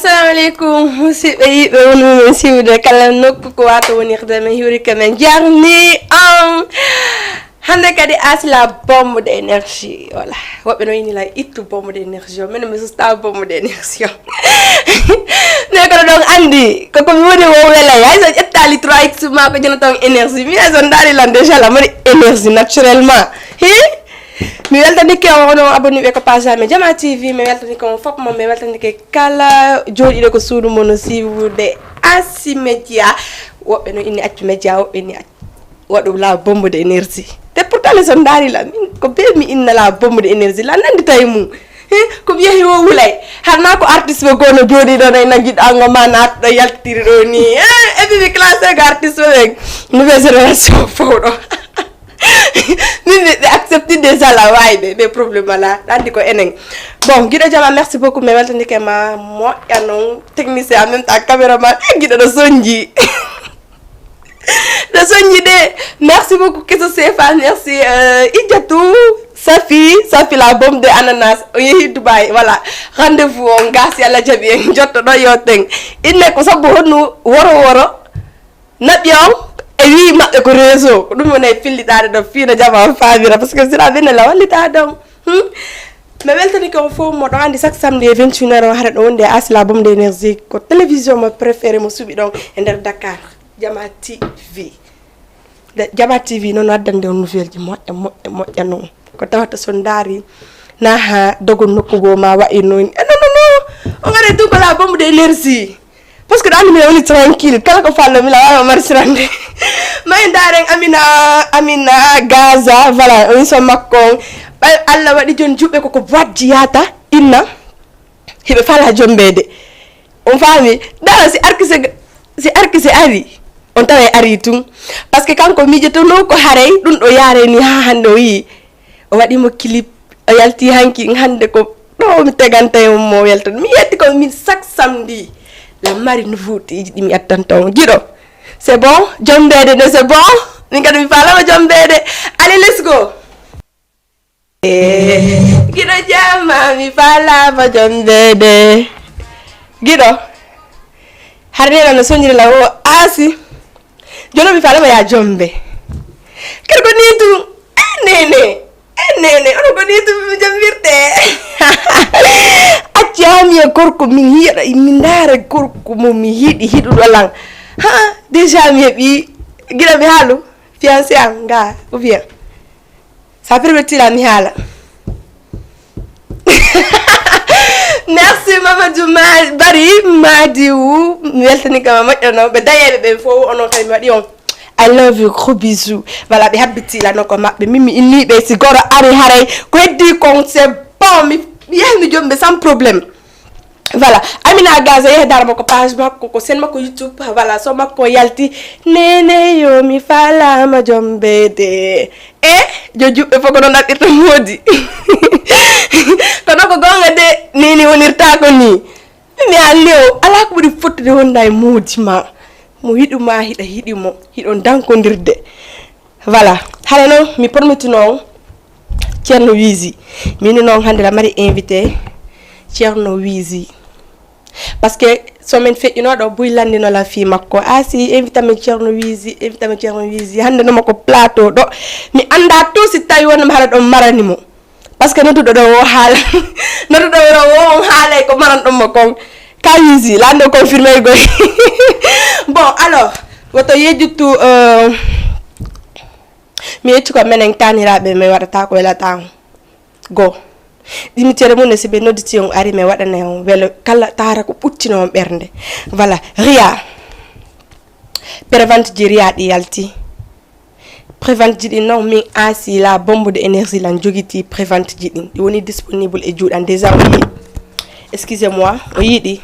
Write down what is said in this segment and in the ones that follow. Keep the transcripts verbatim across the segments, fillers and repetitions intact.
Assalamu aleykum, musidɓe yiɗɓe wonɓe men siiwde kala nokku ko wato wonirde, men hiwrike men jarni on. Hannde kadi Asi la bombe de énergie, voilà. Woɓɓe no ini la ittu bombe de énergie o, mene mi susta bombe de énergie o. Mais kono ɗon anndi koko mi woni wo welay, hay so ƴettali trois x ma ko jona ton énergie, mi hay so ndaari lan déjà la mari énergie naturellement. Hi. Mi weltanike on onon abonné ɓe ko page amen Jama T V, mi weltanike on fof moom, mi weltanike kala jooɗiiɗo ko suudu mo no siiwude Asi Média. Woɓɓe no inni accu média, woɓɓe inni accu waɗu la bombe de énergie. Te pourtant le son ndaari la, min ko be mi inna la bombe de énergie, la nandi tay mum. He, ko mi yehi o wulay. Harna ko artiste ɓe gono jooɗiiɗo nay nangiɗo ango ma naatɗo yaltiri ɗo ni. He, e mi classé ko artiste ɓe. Nouvelle génération fof ɗo. Min mi ɓe accepte déjà la wawi ɓe ɓe problème ala ɗanndi ko enen. Bon, giɗo jama, merci beaucoup, mi weltanike ma moƴƴa noon, technicien en même temps caméraman. Eh, giɗo ɗo sonji. Ɗo sonji de. Merci beaucoup keso sefa, merci. Euh, Idjatou, Safi, Safi la bombe de ananas, o yehi Dubaï, voilà. Rendez-vous on gasi Allah jaɓi en jotto ɗo yoten. Inne ko sabbu honnu woro woro naɓi on e wi maɓɓe ko réseau, ko ɗum woni e fillitaade ɗo fii no jama on faamira, parce que sira ɓenne la wallitaade on. Hmm? Mi weltanike on fof mo ɗo anndi chaque samedi e vingt et une heure o hara ɗo wonde Asi la bombe de énergie, ko télévision mo préféré mo suɓi ɗon e nder Dakar, Jama T V. Jama T V noon addande on nouvelle ji moƴƴa moƴƴa moƴƴa noon. Ko tawata so ndaari na ha dogon nokku goo ma wa'i noon. E non non non. On ngare tout ko la bombe de énergie. Parce que ɗo anndi mbiɗa woni tranquille, kala ko fallo mi la wawa marsirande. May ndaren Amina, Amina Gaza, voilà, on so makko on. Ɓay Allah waɗi jon juɓɓe koko boîte ji yata inna. Hiɓe fala jombeede. On faami? Dara si arki se si arki se ari, on tawa e ari tun. Parce que kanko miijotono ko haray ɗum ɗo yaare ni ha hannde o yii. O waɗimo clip, o yalti hanki hannde ko ɗo mi teganta e on mo welta. Mi yetti ko min chaque samedi. La mari nouveautéji ɗi mi attanta on. Giɗo, c'est bon, jombeede de c'est bon. Min kadi mi falama jombeede. Allez, let's go. Giɗo jama mi falama jombeede. Giɗo, har nena no sonjiri la o Asi. Jono mi falama ya jombe. Kadi ko ni tun. Eh, nene. Eh, nene, ono ko ni tun mi jambirte. Acci ha mi e gorko min yiɗa, min ndaara gorko mo mi yiɗi, hiɗuɗo lan. Ha, déjà mi heɓi giɗo mi haalu, fiancé am nga, ou bien? Ça permet-il à mi haala? Merci Mamadou Ma- Bari Madiou, mi weltani kama moƴƴo no ɓe dayeɓe ɓen fof, onon kadi mi waɗi on I love you, gros bisous. Voilà, ɓe habbiti la noko maɓɓe, min mi inni ɓe si goro ari haray ko heddi kon c'est bon, mi mi yahi mi jombe sans problème. Voilà, Amina Gaza yehe dara makko page makko ko sen makko YouTube, voilà, so makko yalti nene yo mi falama jombede. E jo juɓɓe fof ko noon ɗaɓɓirta moodi. Kono ko goonga de, ni ni wonirta ko ni. Mi anndi o alaa ko ɓuri fottude wonda e moodi ma. Mo yiɗu ma hiɗa hiɗi mo, hiɗon dankondirde. Voilà, hare noon mi pormituno on Ceerno Wiisi. Min noon hannde la mari invité Ceerno Wiisi. Parce que so min feƴƴuno ɗo buy lanndino la fii makko, a si invita min Ceerno Wiisi, invita min Ceerno Wiisi. Hannde no makko plateau ɗo mi annda to si tawi wonnde mi hara ɗon marani mo. Parce que nodduɗo ɗo o haala, nodduɗo ɗo o on haalay ko maranɗon mo kon. Ka Wiisi lanndo confirmé goy. Bon, alors woto yejjuttu. Euh, mi yeccu ko menen taniraɓe mi waɗata ko welata on. Go. Ɗimi tere mum ne si ɓe nodditi on ari mi waɗana on welo kala tara ko ɓuttino on ɓernde. Voilà, Ria. Prévente ji Ria ɗi yalti. Prévente ji ɗin noon min asi la bombe de énergie lan jogiti prévente ji ɗin ɗi woni disponible e juuɗan déjà o yii. Excusez moi, o yiɗi.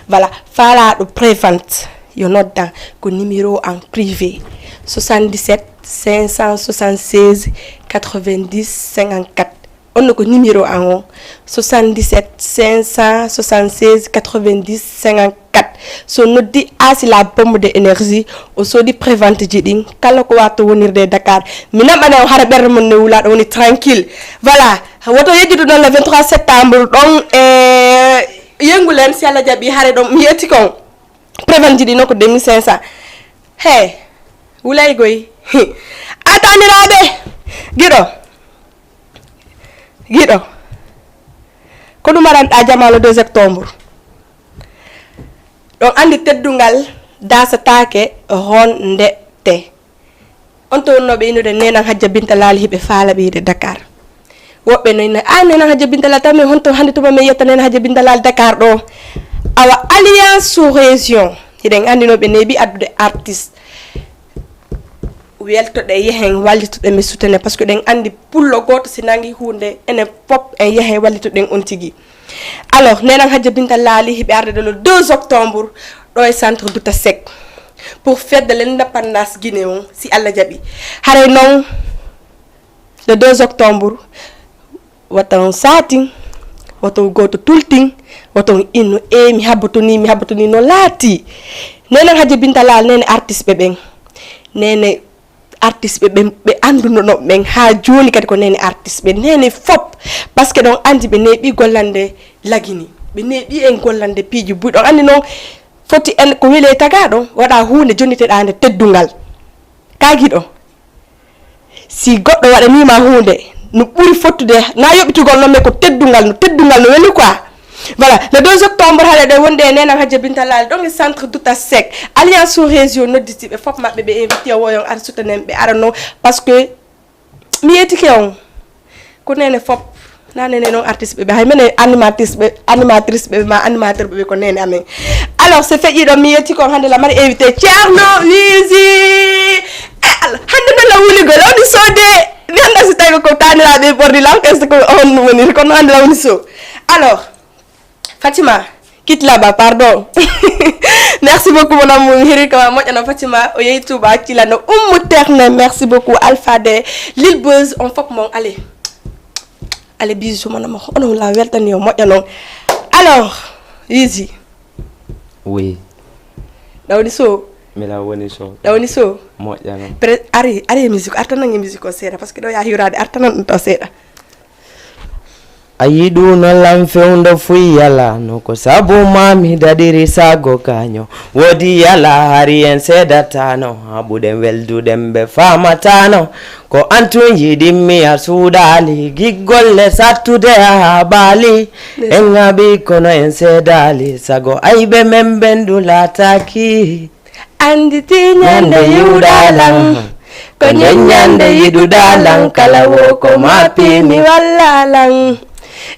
Voilà, faalaɗo prévente yo noddan ko numéro an privé, soixante-dix-sept cinq cent soixante-seize quatre-vingt-dix cinquante-quatre. On no ko numéro an on, soixante-dix-sept cinq cent soixante-seize quatre-vingt-dix cinquante-quatre. So noddi asi la bombe de énergie, o soodi prévente ji ɗin kala ko wato wonirde e Dakar. Mi naɓane o hara ɓerde mon ne wulaɗo woni tranquille. Voilà, woto yejjude ɗon le vingt-trois septembre ɗon e Yengu leen si Alla jaɓi hare ɗon mi yetti kon. Prévent jiɗi non ko deux mille cinq cents. He, wulay goy. A taniraaɓe. Giɗo. Giɗo. Ko ɗum aranɗa jama le deux octobre. Ɗon anndi teddungal dasataake ronndete. On to wonnooɓe innude nenan Hajja Binta Laali hiɓe faala ɓe yiide Dakar. Woɓɓe no inna, "Ah, nenan Hajja Binta Laali, taw min honto hannde tuma min yetta nenan Hajja Binta Laali Dakar ɗo?" Awa Alliance sous région, hiɗen anndi no ɓe neeɓi addude artiste. Weltoɗe yehen wallitoɗe mi sutene, parce que ɗen anndi pullo gooto si nangi huunde, enen pop en yehen wallitoɗen on tigi. Alors, nenan Hajja Binta Laali hiɓe arde ɗo le deux octobre, ɗo e centre Douta Seck, pour fête de l'indépendance Guinée on, si Alla jaɓi. Haray non, le deux octobre, wata on saatin, wata on gooto tultin, wata on inno, "E, mi habboto ni, mi habboto ni." No laati. Nenan Hajja Binta Laali, nene artiste ɓe ɓen. Nene artiste ɓe ɓen, ɓe anndunono ɓen haa jooni kadi ko nene artiste ɓe, nene fop. Parce que ɗon anndi ɓe neeɓi gollande lagini. Ɓe neeɓi en gollande piiji buy. Ɗon anndi non foti en ko weli e tagaa ɗon, waɗa huunde jonniteɗaa nde teddungal. Kaa giɗo. Si goɗɗo waɗaniima huunde, no ɓuri fottude, na yoɓitugol non, mais ko teddungal, no teddungal no weli quoi. Voilà, le deux octobre, hare ɗo wonde e nenan Hajja Binta Laali, ɗon e centre Douta Seck. Alliance sous région nodditi ɓe fop maɓɓe, ɓe invité o woyon ar sutanen ɓe ara non, parce que mi yetike on. Ko nene fop, na nene non artiste ɓe ɓe. Hay menen animatrice ɓe, animatrice ɓe ma animateur ɓe ɓe ko nene amen. Alors, c'est fait ɗiɗo mi yetti kon hannde la mari invité Thierno Wizi. Eh, Allah, hannde non la wuli gol, on so de, mi annda si tawi ko taniraaɓe ɓorni lam, est-ce que on woni, kono hannde la woni so. Alors, Fatima, quitte là-bas, pardon. Merci beaucoup, mon amour. Hiri kama moƴƴa no Fatima, o yehi Touba, accila no Oumou Terne. Merci beaucoup, Alpha de Lil Buzz, on fop mon. Allez. Allez, bisous, mon amour. On la weltani o moƴƴa non. Alors, Wizi. Oui. Ɗa woni so? Mila woni so. Ɗa woni so? Moƴƴa non. Pre-, ari, ari e musique, artanan e musique o seeɗa, parce que ɗo ya hiwrade, artanan ɗum to seeɗa. A yiɗuno lan fewndo fuy yala, no ko sabu ma mi daɗiri sago kaño. Woodi yala hari en seedatano, haɓuɗen welduɗen ɓe famatano. Ko an tun yiɗimmi a suuɗaali, giggolle sattude a haɓaali. Yes. En haɓi kono en seedaali, sago ayɓe men ɓen ɗu laataaki. Anditi ñande yiwɗa lan, ko nden ñande yiɗuɗa lan, kala wo ko ma piimi walla lan.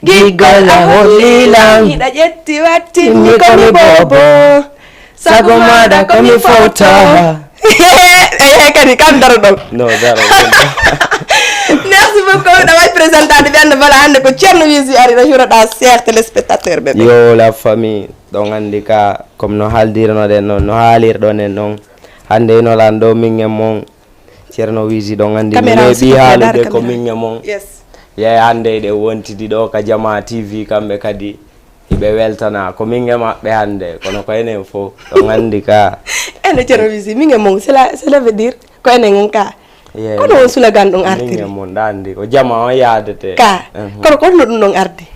Giggol a holli lan, hiɗa ƴetti wattinmi ko mi bobo, sago maɗa ko mi fowto. Ehe, kadi kam daro ɗon. No, daro ɗon. Merci beaucoup, ɗa wawi présentade ɓe anda bala hande ko Ceerno Wizi ari no hiwroɗa chers téléspectateurs ɓe ɓe. Yo la famille. Ɗon anndi ka, comme no haaldirnoɗen noon, no haalirɗon en noon, hannde ino lan ɗo min e mon, Ceerno Wizi, ɗon anndi mi Caméra on, neeɓi s'il te plaît, haalude ndaar ko caméra. Min e mon. Yes. Yeey hannde eɗen wontidi ɗo ka Jama T V, kamɓe kadi hiɓe weltana ko min e maɓɓe hannde, kono ko enen fof, ɗon anndi ka. Ene Ceerno Wizi, min e mon, cela, cela veut dire ko enen on ka. Yeey. Kono on slogan ɗum artiri. Min e mon, ɗa anndi ko Jama on yaadete. Ka. Mhm. Kono ko honno ɗum ɗon ardi?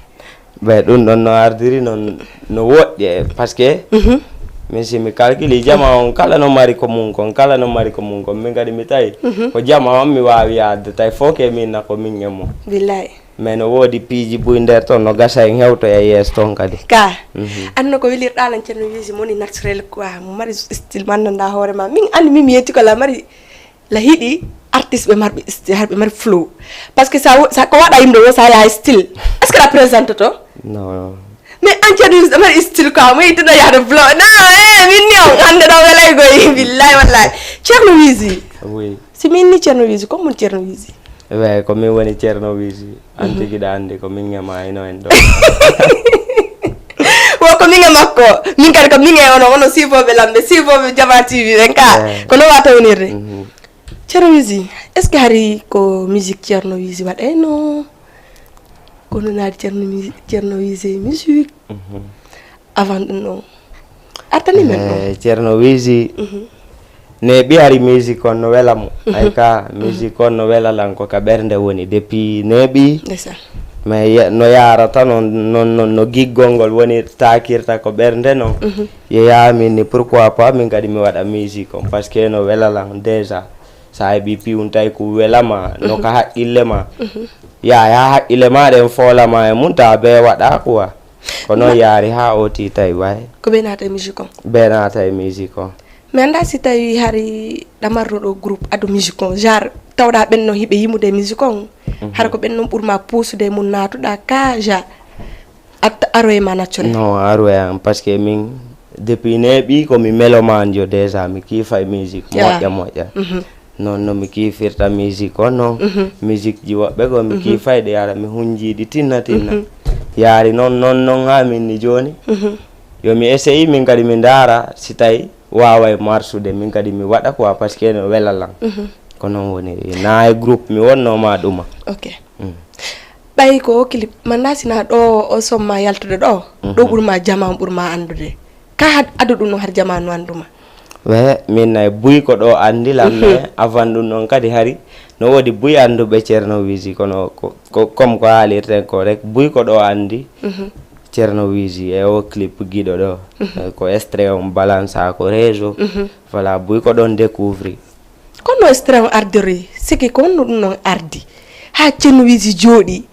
Ɓe ɗum ɗon no ardiri noon no woɗɗi e, parce que Mhm. min si mi calcule jama on kala no mari ko mum kon, kala no mari ko mum kon, min kadi mi tawi Mhm. ko jama on mi waawi yaadde, tawi fof ke min na ko min e mo. Billahi. Mais no woodi piiji buy nder toon no gasa en hewto e yeeso toon kadi. Ka. Mhm. Anno ko welirɗa lan Ceerno Wizi moni naturel quoi, mo mari style mo anndanɗa hoore ma. Min anndi min mi yetti ko la mari la hiɗi artiste ɓe marɓe st-, harɓe mari flow. Parce que sa wo-, sa ko waɗa yimɓe wo sa yaha style. Est-ce que la présente to? Non. Mais an Ceerno Wizi ɗo mari style quoi, mo yiɗi ɗo yahde flow. Non, eh, min ni on hannde ɗo welay goy. Billahi wallahi. Ceerno Wizi. Oui. Si min ni Ceerno Wizi, ko mon Ceerno Wizi? Ouais, ko min woni Ceerno Wizi. An Mhm. tigi ɗa anndi ko min e ma ino en ɗo. Wo ko min e makko. Min kadi ko min e ono, ono siifoɓe lamɓe, siifoɓe Jama T V ɓen ka. Ouais. Ko no wata wonirde. Mhm. Ceerno Wizi, est-ce que hari ko musique Ceerno Wizi waɗayno? Ko nunaade Ceerno Mi-, Ceerno Wizi musique? Mhm. Avant ɗum ɗon. Artani men ɗon. Eh, Ceerno Wizi, Mhm. neeɓi hari musique on no wela mo. Mhm. Ay ka, Mhm. musique on no wela lan ko ka ɓernde woni. Depuis neeɓi, Ndeysaan. Mais ye- no yaarata noon, noon, noon no giggol ngol woni taakirta ko ɓernde noon. Yeyaa min ni, pourquoi pas min kadi mi waɗa musique on, parce que no welalan déjà. So a heɓi piwun tawi ko welama no ka haqqille ma, yaa yaa haqqille ma ɗen foolama e mum tawa bee waɗa quoi. Ko noon yaari haa ooti tawi way. Ko ɓe naata e musique on? Ɓe naata e musique on. Mi anndaa si tawi hari ɗamarno ɗo groupe ado musique on, genre tawɗa ɓen no hiɓe yimude e musique on. Hara ko ɓen noon ɓurma puusude e mum naatuɗa ka ja aroye ma naturel? Non, aroye am, parce que min depuis neeɓi ko mi melomanjo déjà, mi kiifa e musique moƴƴa moƴƴa. Noon no mi kiifirta musique on noon. Musique ji woɓɓe ko mi kiifayɗi ara mi hunjiiɗi tinna tinna. Yaari noon noon noon haa min ni jooni. Yo mi essaye min kadi mi ndaara si tawi waaway marsude min kadi mi waɗa quoi, parce que no welalan. Ko noon woniri. Na e groupe mi wonno ma ɗuma. Ok. Ɓay ko o clip, manda sina ɗo o somma yaltude ɗo, ɗo ɓurma jama on ɓurma anndude. Ka had ado ɗum no har jama no annduma. We min nay buy ko ɗo anndi lam, mais avant ɗum noon kadi hari no woodi buy annduɓe Ceerno Wiisi, kono ko, ko comme ko haalirten ko rek, buy ko ɗo anndi Ceerno Wiisi e o clip giɗo ɗo. Ko extrait on balansa ko réseau. Voilà, buy ko ɗon découvrir. Kono no extrait on ardiri siki ko honno ɗum noon ardi? Haa Ceerno Wiisi jooɗi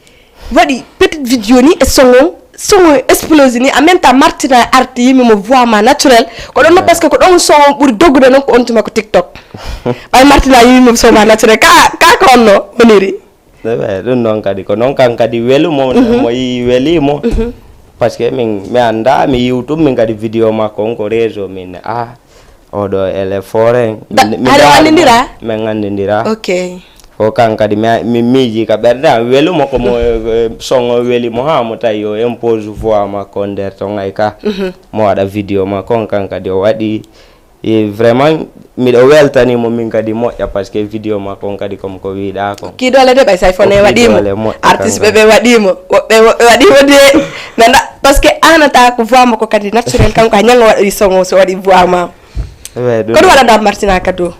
waɗi petite vidéo ni e son on, son on explose ni, en même temps Martina arti yimi mo voix ma naturel. Ko ɗon no parce que ko ɗon son on ɓuri doggude noon ko on tuma ko TikTok. Ɓay Martina yimi mo son ma naturel ka, ka ko honno woniri? Eɓe ɗum noon kadi ko noon kan kadi welu mo, mo yi weli mo. Parce que min mi annda mi yiw tum min kadi vidéo makko on ko réseau min a oɗo ele foren. Haɗa anndindira? Min anndindira. Ok. Ko kan kadi mi miiji ka ɓernde am welu mo ko mo son o weli mo haa mo tawi o impose voix makko on nder ton ay ka mo waɗa vidéo makko on kan kadi o waɗi. E vraiment miɗo weltani mo min kadi moƴƴa parce que vidéo makko on kadi comme ko wiɗa ko ki doole de ɓay say fone waɗimo. Artiste ɓe ɓe waɗimo woɓɓe woɓɓe waɗimo de nana parce que anata ko voix makko kadi naturel kanko a ñanga waɗi songo so waɗi voix ma. Kono waɗa da martina kado.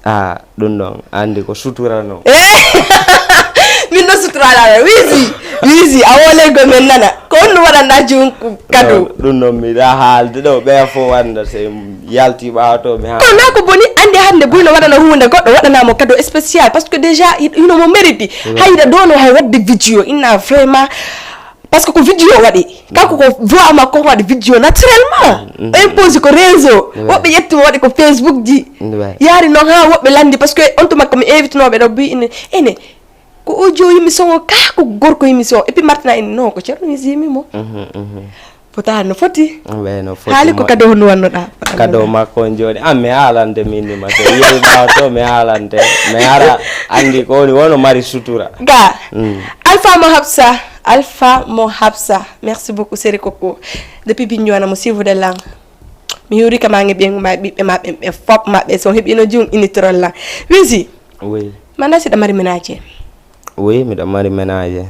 A ɗum ɗon anndi ko sutura non. Min no sutura la wisi wisi a wole go men nana ko on no waɗanda jun kado. Ɗum ɗon miɗa haalde ɗo ɓeya fof wanda se yalti ɓawa to mi ha kono na ko boni anndi hannde buy no waɗana huunde goɗɗo waɗanamo kado spécial parce que déjà hino mo mérite hayda dono hay wadde vidéo inna vraiment. Parce que ko vidéo waɗi kanko ko voix makko waɗi vidéo naturellement. Impose ko réseau woɓɓe ƴetti mo waɗi ko Facebook ji. Yaari noon haa woɓɓe lanndi parce que on tuma ko mi invitinoɓe ɗo bi ine ene ko o jo yimmi songo ka ko gorko yimmi songo et puis martina ene non ko ceerno yisi yimmi mo. Fota no foti. Haali ko kadi honno wannoɗa? Kado makko on jooɗi an mi haalante min ni ma so yelma to mi haalante mi hara anndi ko woni wono mari sutura ga. Alpha mo habsa. Alpha mo habsa. Merci beaucoup séri koko. Depuis binjoana mo sivude lan mi hiwri ka mange ɓe ma ɓiɓɓe ma ɓen ɓe fop ma ɓe so heɓino jum initrol lan wisi. Oui. Mana siɗa mari ménage? Oui miɗa mari ménage.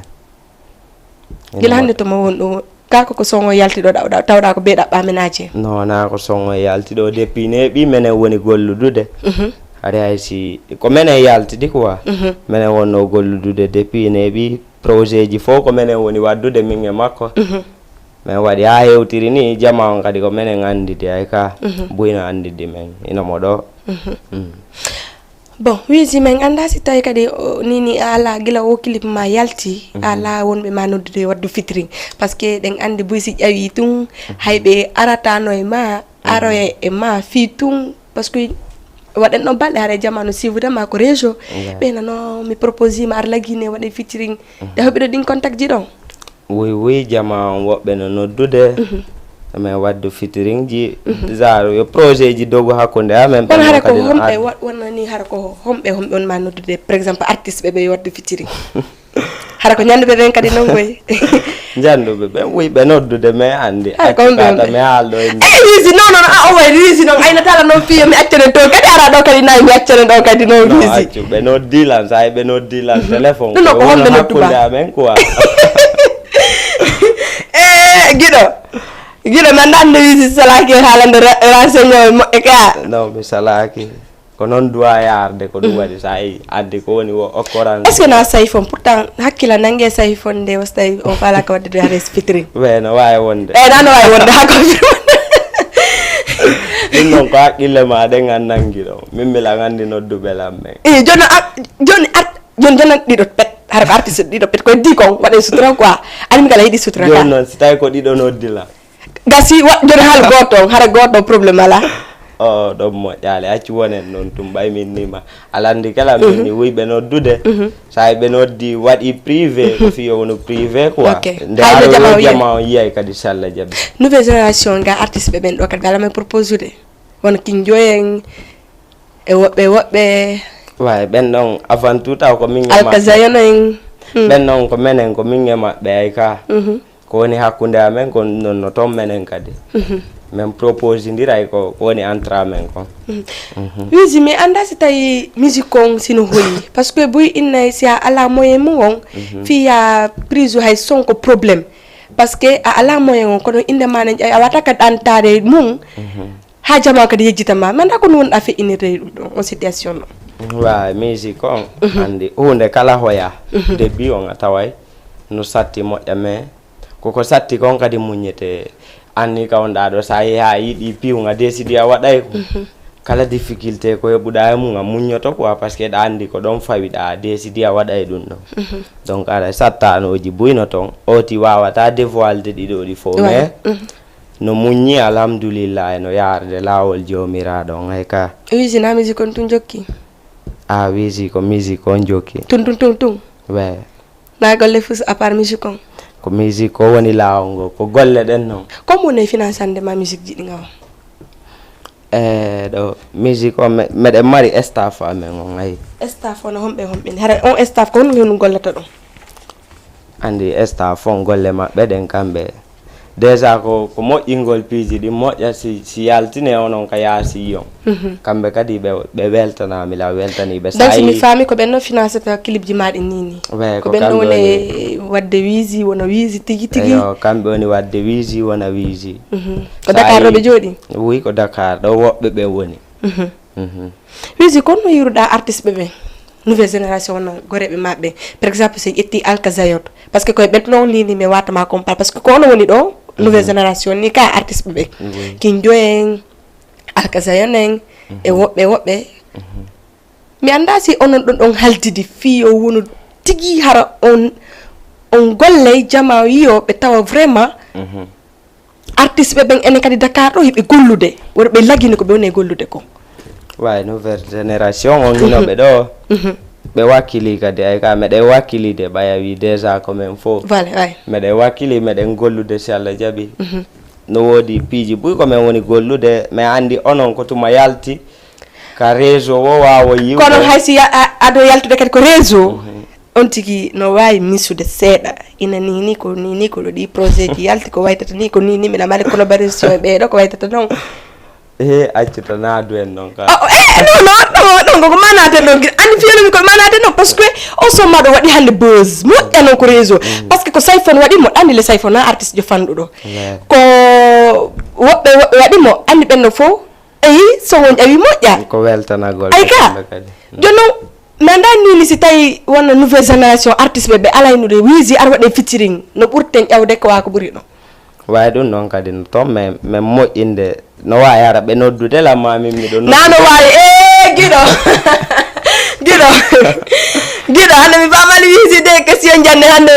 Gila hannde to mo won ɗo kako ko songo yalti ɗo tawɗa ko be ɗaɓɓa ménage? Non na ko songo yalti ɗo depuis neeɓi menen woni golludude. Hari hay si ko menen yaltidi quoi. Menen wonno golludude depuis neeɓi projet ji fof ko menen woni waddude min e makko. Min waɗi haa hewtiri ni jama on kadi ko menen anndidi ay ka buyno anndidi men ino mo ɗo. Bon wisi min annda si tawi kadi nini a ala gila o clip ma yalti a ala wonɓe ma noddude waddu fitring parce que ɗen anndi buy si ƴawi tun hay ɓe aratano e ma aroye e ma fii tun parce que waɗen ɗon balɗe haɗa jamanu sivudema ko réseau ɓe nano mi proposima ar lagine waɗe fitring. Ɗe hoɓiɗo ɗin contact ji ɗon? Woy woy jama on woɓɓe no noddude. Min waddu fitiring ji genre yo projet ji dogu hakkunde amen kono hara ko homɓe wonnani hara ko homɓe homɓe on ma noddude par exemple artiste ɓe ɓe waddu fitiring? Hara ko ñanduɓe ɓen kadi non koy. Ñanduɓe ɓen woy ɓe noddude mais anndi accata mi haalɗo e eyi wisi non non a o way wisi non aynatala noon fiyo mi accane to kadi ara ɗo kadi nayi mi accane ɗo kadi noon wisi. Ɓe noddi lan sa ɓe noddi lan téléphone ɗum no ko homɓe nodduba amen quoi. E giɗo giɗo mi annda nde wisi salaki haalande renseignement moƴƴe ka. Non mi salaki. Ko noon duwa yaarde, ko ɗum waɗi so a yii, addi ko woni wo occurrence. Est-ce que na sayfon? Pourtant hakkila nange sayfon nde wasta o faalaka wadde duwa respitri. We no waawi wonde. Eyi, na no waawi wonde, ha confirme. Ɗum noon ko haqqille ma ɗen an nangi ɗo. Min mila ngandi nodduɓe lam men. Eyi, jono a joni art joni jonan ɗiɗo pet. Hara ko artiste ɗiɗo pet koye di kon waɗen sutura quoi. Ani mi kala yiɗi sutura ka. Jooni noon si tawi ko ɗiɗo noddi la. Gasi waɗ joni haala gooto on, hara gooto on problème alaa. O ɗon moƴƴaali, accu wonen noon tum ɓay min nima. Alaa anndi kala min mi wuyɓe noddude. So hay ɓe noddi waɗi privé, ko fii yo wonu privé quoi. Ok. Nde Hay ɓe aɗo jama o yo yiya. Jama on yiyay kadi si Allah jaɓi. Nouvelle génération nga artiste ɓe ɓen ɗo kadi ɓe alaa men propose ude. Wano Kinjo en e woɓɓe woɓɓe. Way ɓen ɗon avant tout taw ko min e maɓɓe. Alkazayon en. Ɓen ɗon ko menen ko min e maɓɓe ay ka. Ko woni hakkunde amen kon non no toon menen kadi. Min proposindiray ko ko woni entre amen kon. Wiisi mi annda si tawi musique on sino holi parce que buy innay si a ala moyen mum on fiya prise hay son ko problème parce que a ala moyen on kono inde ma ne a wata ka ɗantare mum ha jama kadi yejjita ma mi annda ko no wonɗa feƴƴinirde e ɗum ɗon on situation ɗon. Waawi musique on anndi huunde kala hoya début on a taway no satti moƴƴa mais koko satti kon kadi muññete anni ka on ɗa ɗo sa yehi a yiɗi piwga décidi a waɗay ko kala difficulté ko heɓuɗa e mum a muññoto quoi parce que ɗa anndi ko ɗon fawiɗa a décidi a waɗay ɗum ɗon donc aɗa sattanoji buyno ton oti wawata dévoilde ɗiɗo ɗi fof mais no muññi alhamdulillah e no yarde lawol jomiraɗo on hay ka. Wisina musique on tun jokki. A wisi ko musique on jokki. Tun tun tun tun. We. Na golle fus à part musique on. Ko musique ko woni lawol ngol ko golle ɗen non. Comme woni e financande ma musique ji ɗi ngawa. E ɗo musique o meɗen mari staff amen on ayi. Staff on homɓe homɓe hara on staff ko honno ngenu gollata ɗum. Anndi staff on golle maɓɓe ɗen kamɓe déjà ko ko moƴƴingol piiji ɗin moƴƴa si si yaltine onon ka yaasi yiyon kamɓe kadi ɓe ɓe weltanami la weltaniɓe donc si mi faami ko ɓen no financata clip ji maɗi ni ni ouais, ko ɓen no woni wadde wiisi wona wiisi tigi tigi eyo kamɓe woni wadde wiisi wona wiisi ko dakar ɗo ɓe jooɗi oui ko dakar ɗo woɓɓe ɓe woni Wiisi, ko honno yiiruɗaa artiste ɓe ɓen? Nouvelle génération wona goreeɓe maɓɓe. Par exemple, so en ƴetti Alka Zayot, parce que koye ɓen non lini mi watama compare, parce que ko ono woni ɗo nouvelle génération ni ka artiste ɓe ɓen. Kinjo en, Alka Zayot en, e woɓɓe woɓɓe. Mi annda si onon ɗon ɗon haldidi fii yo wonu tigi hara on on gollay jama yiyo ɓe tawa vraiment artiste ɓe ɓen enen kadi dakar ɗo hiɓe gollude woto ɓe lagini ko ɓe woni e gollude ko way nouvelle génération on hinoɓe ɗo ɓe wakkili kadi ay ka meɗen wakkilide ɓaya wi déjà ko men fof voilà way meɗen wakkili meɗen gollude si allah jaaɓi no woodi piiji buy ko men woni gollude mais anndi onon ko tuma yalti ka réseau o waawo yiwde kono hay si ado yaltude kadi ko réseau on tigi no waawi misude seeɗa ina nini ko nini ko ɗo ɗi projet ji yalti ko waytata ni ko nini mina mari collaboration e ɓeeɗo ko waytata noon he accu tan naadu en noon ka oh, eh, non non non non ko manate noon gila ani fiyanomi ko manate noon parce que o sommaɗo waɗi hannde buzz moƴƴa noon ko réseau mm. parce que ko sayfon waɗi mo ɗandi le sayfon na artiste jo fanɗuɗo ko woɓɓe woɓɓe waɗi mo anndi ɓenno fof eyi so won ƴawi moƴƴa ko weltanagol ay ka jono mi annda nini si tawi wonno nouvelle génération artiste ɓe ɓe alaynude wisi ar waɗe featuring no ɓurten ƴawde ko wa ko ɓuri ɗo wawi ɗum noon kadi no toon min min moƴƴinde no wawi hara ɓe noddude lamma min miɗo na no wawi e giɗo giɗo giɗo hande mi famani wisi de question jande hande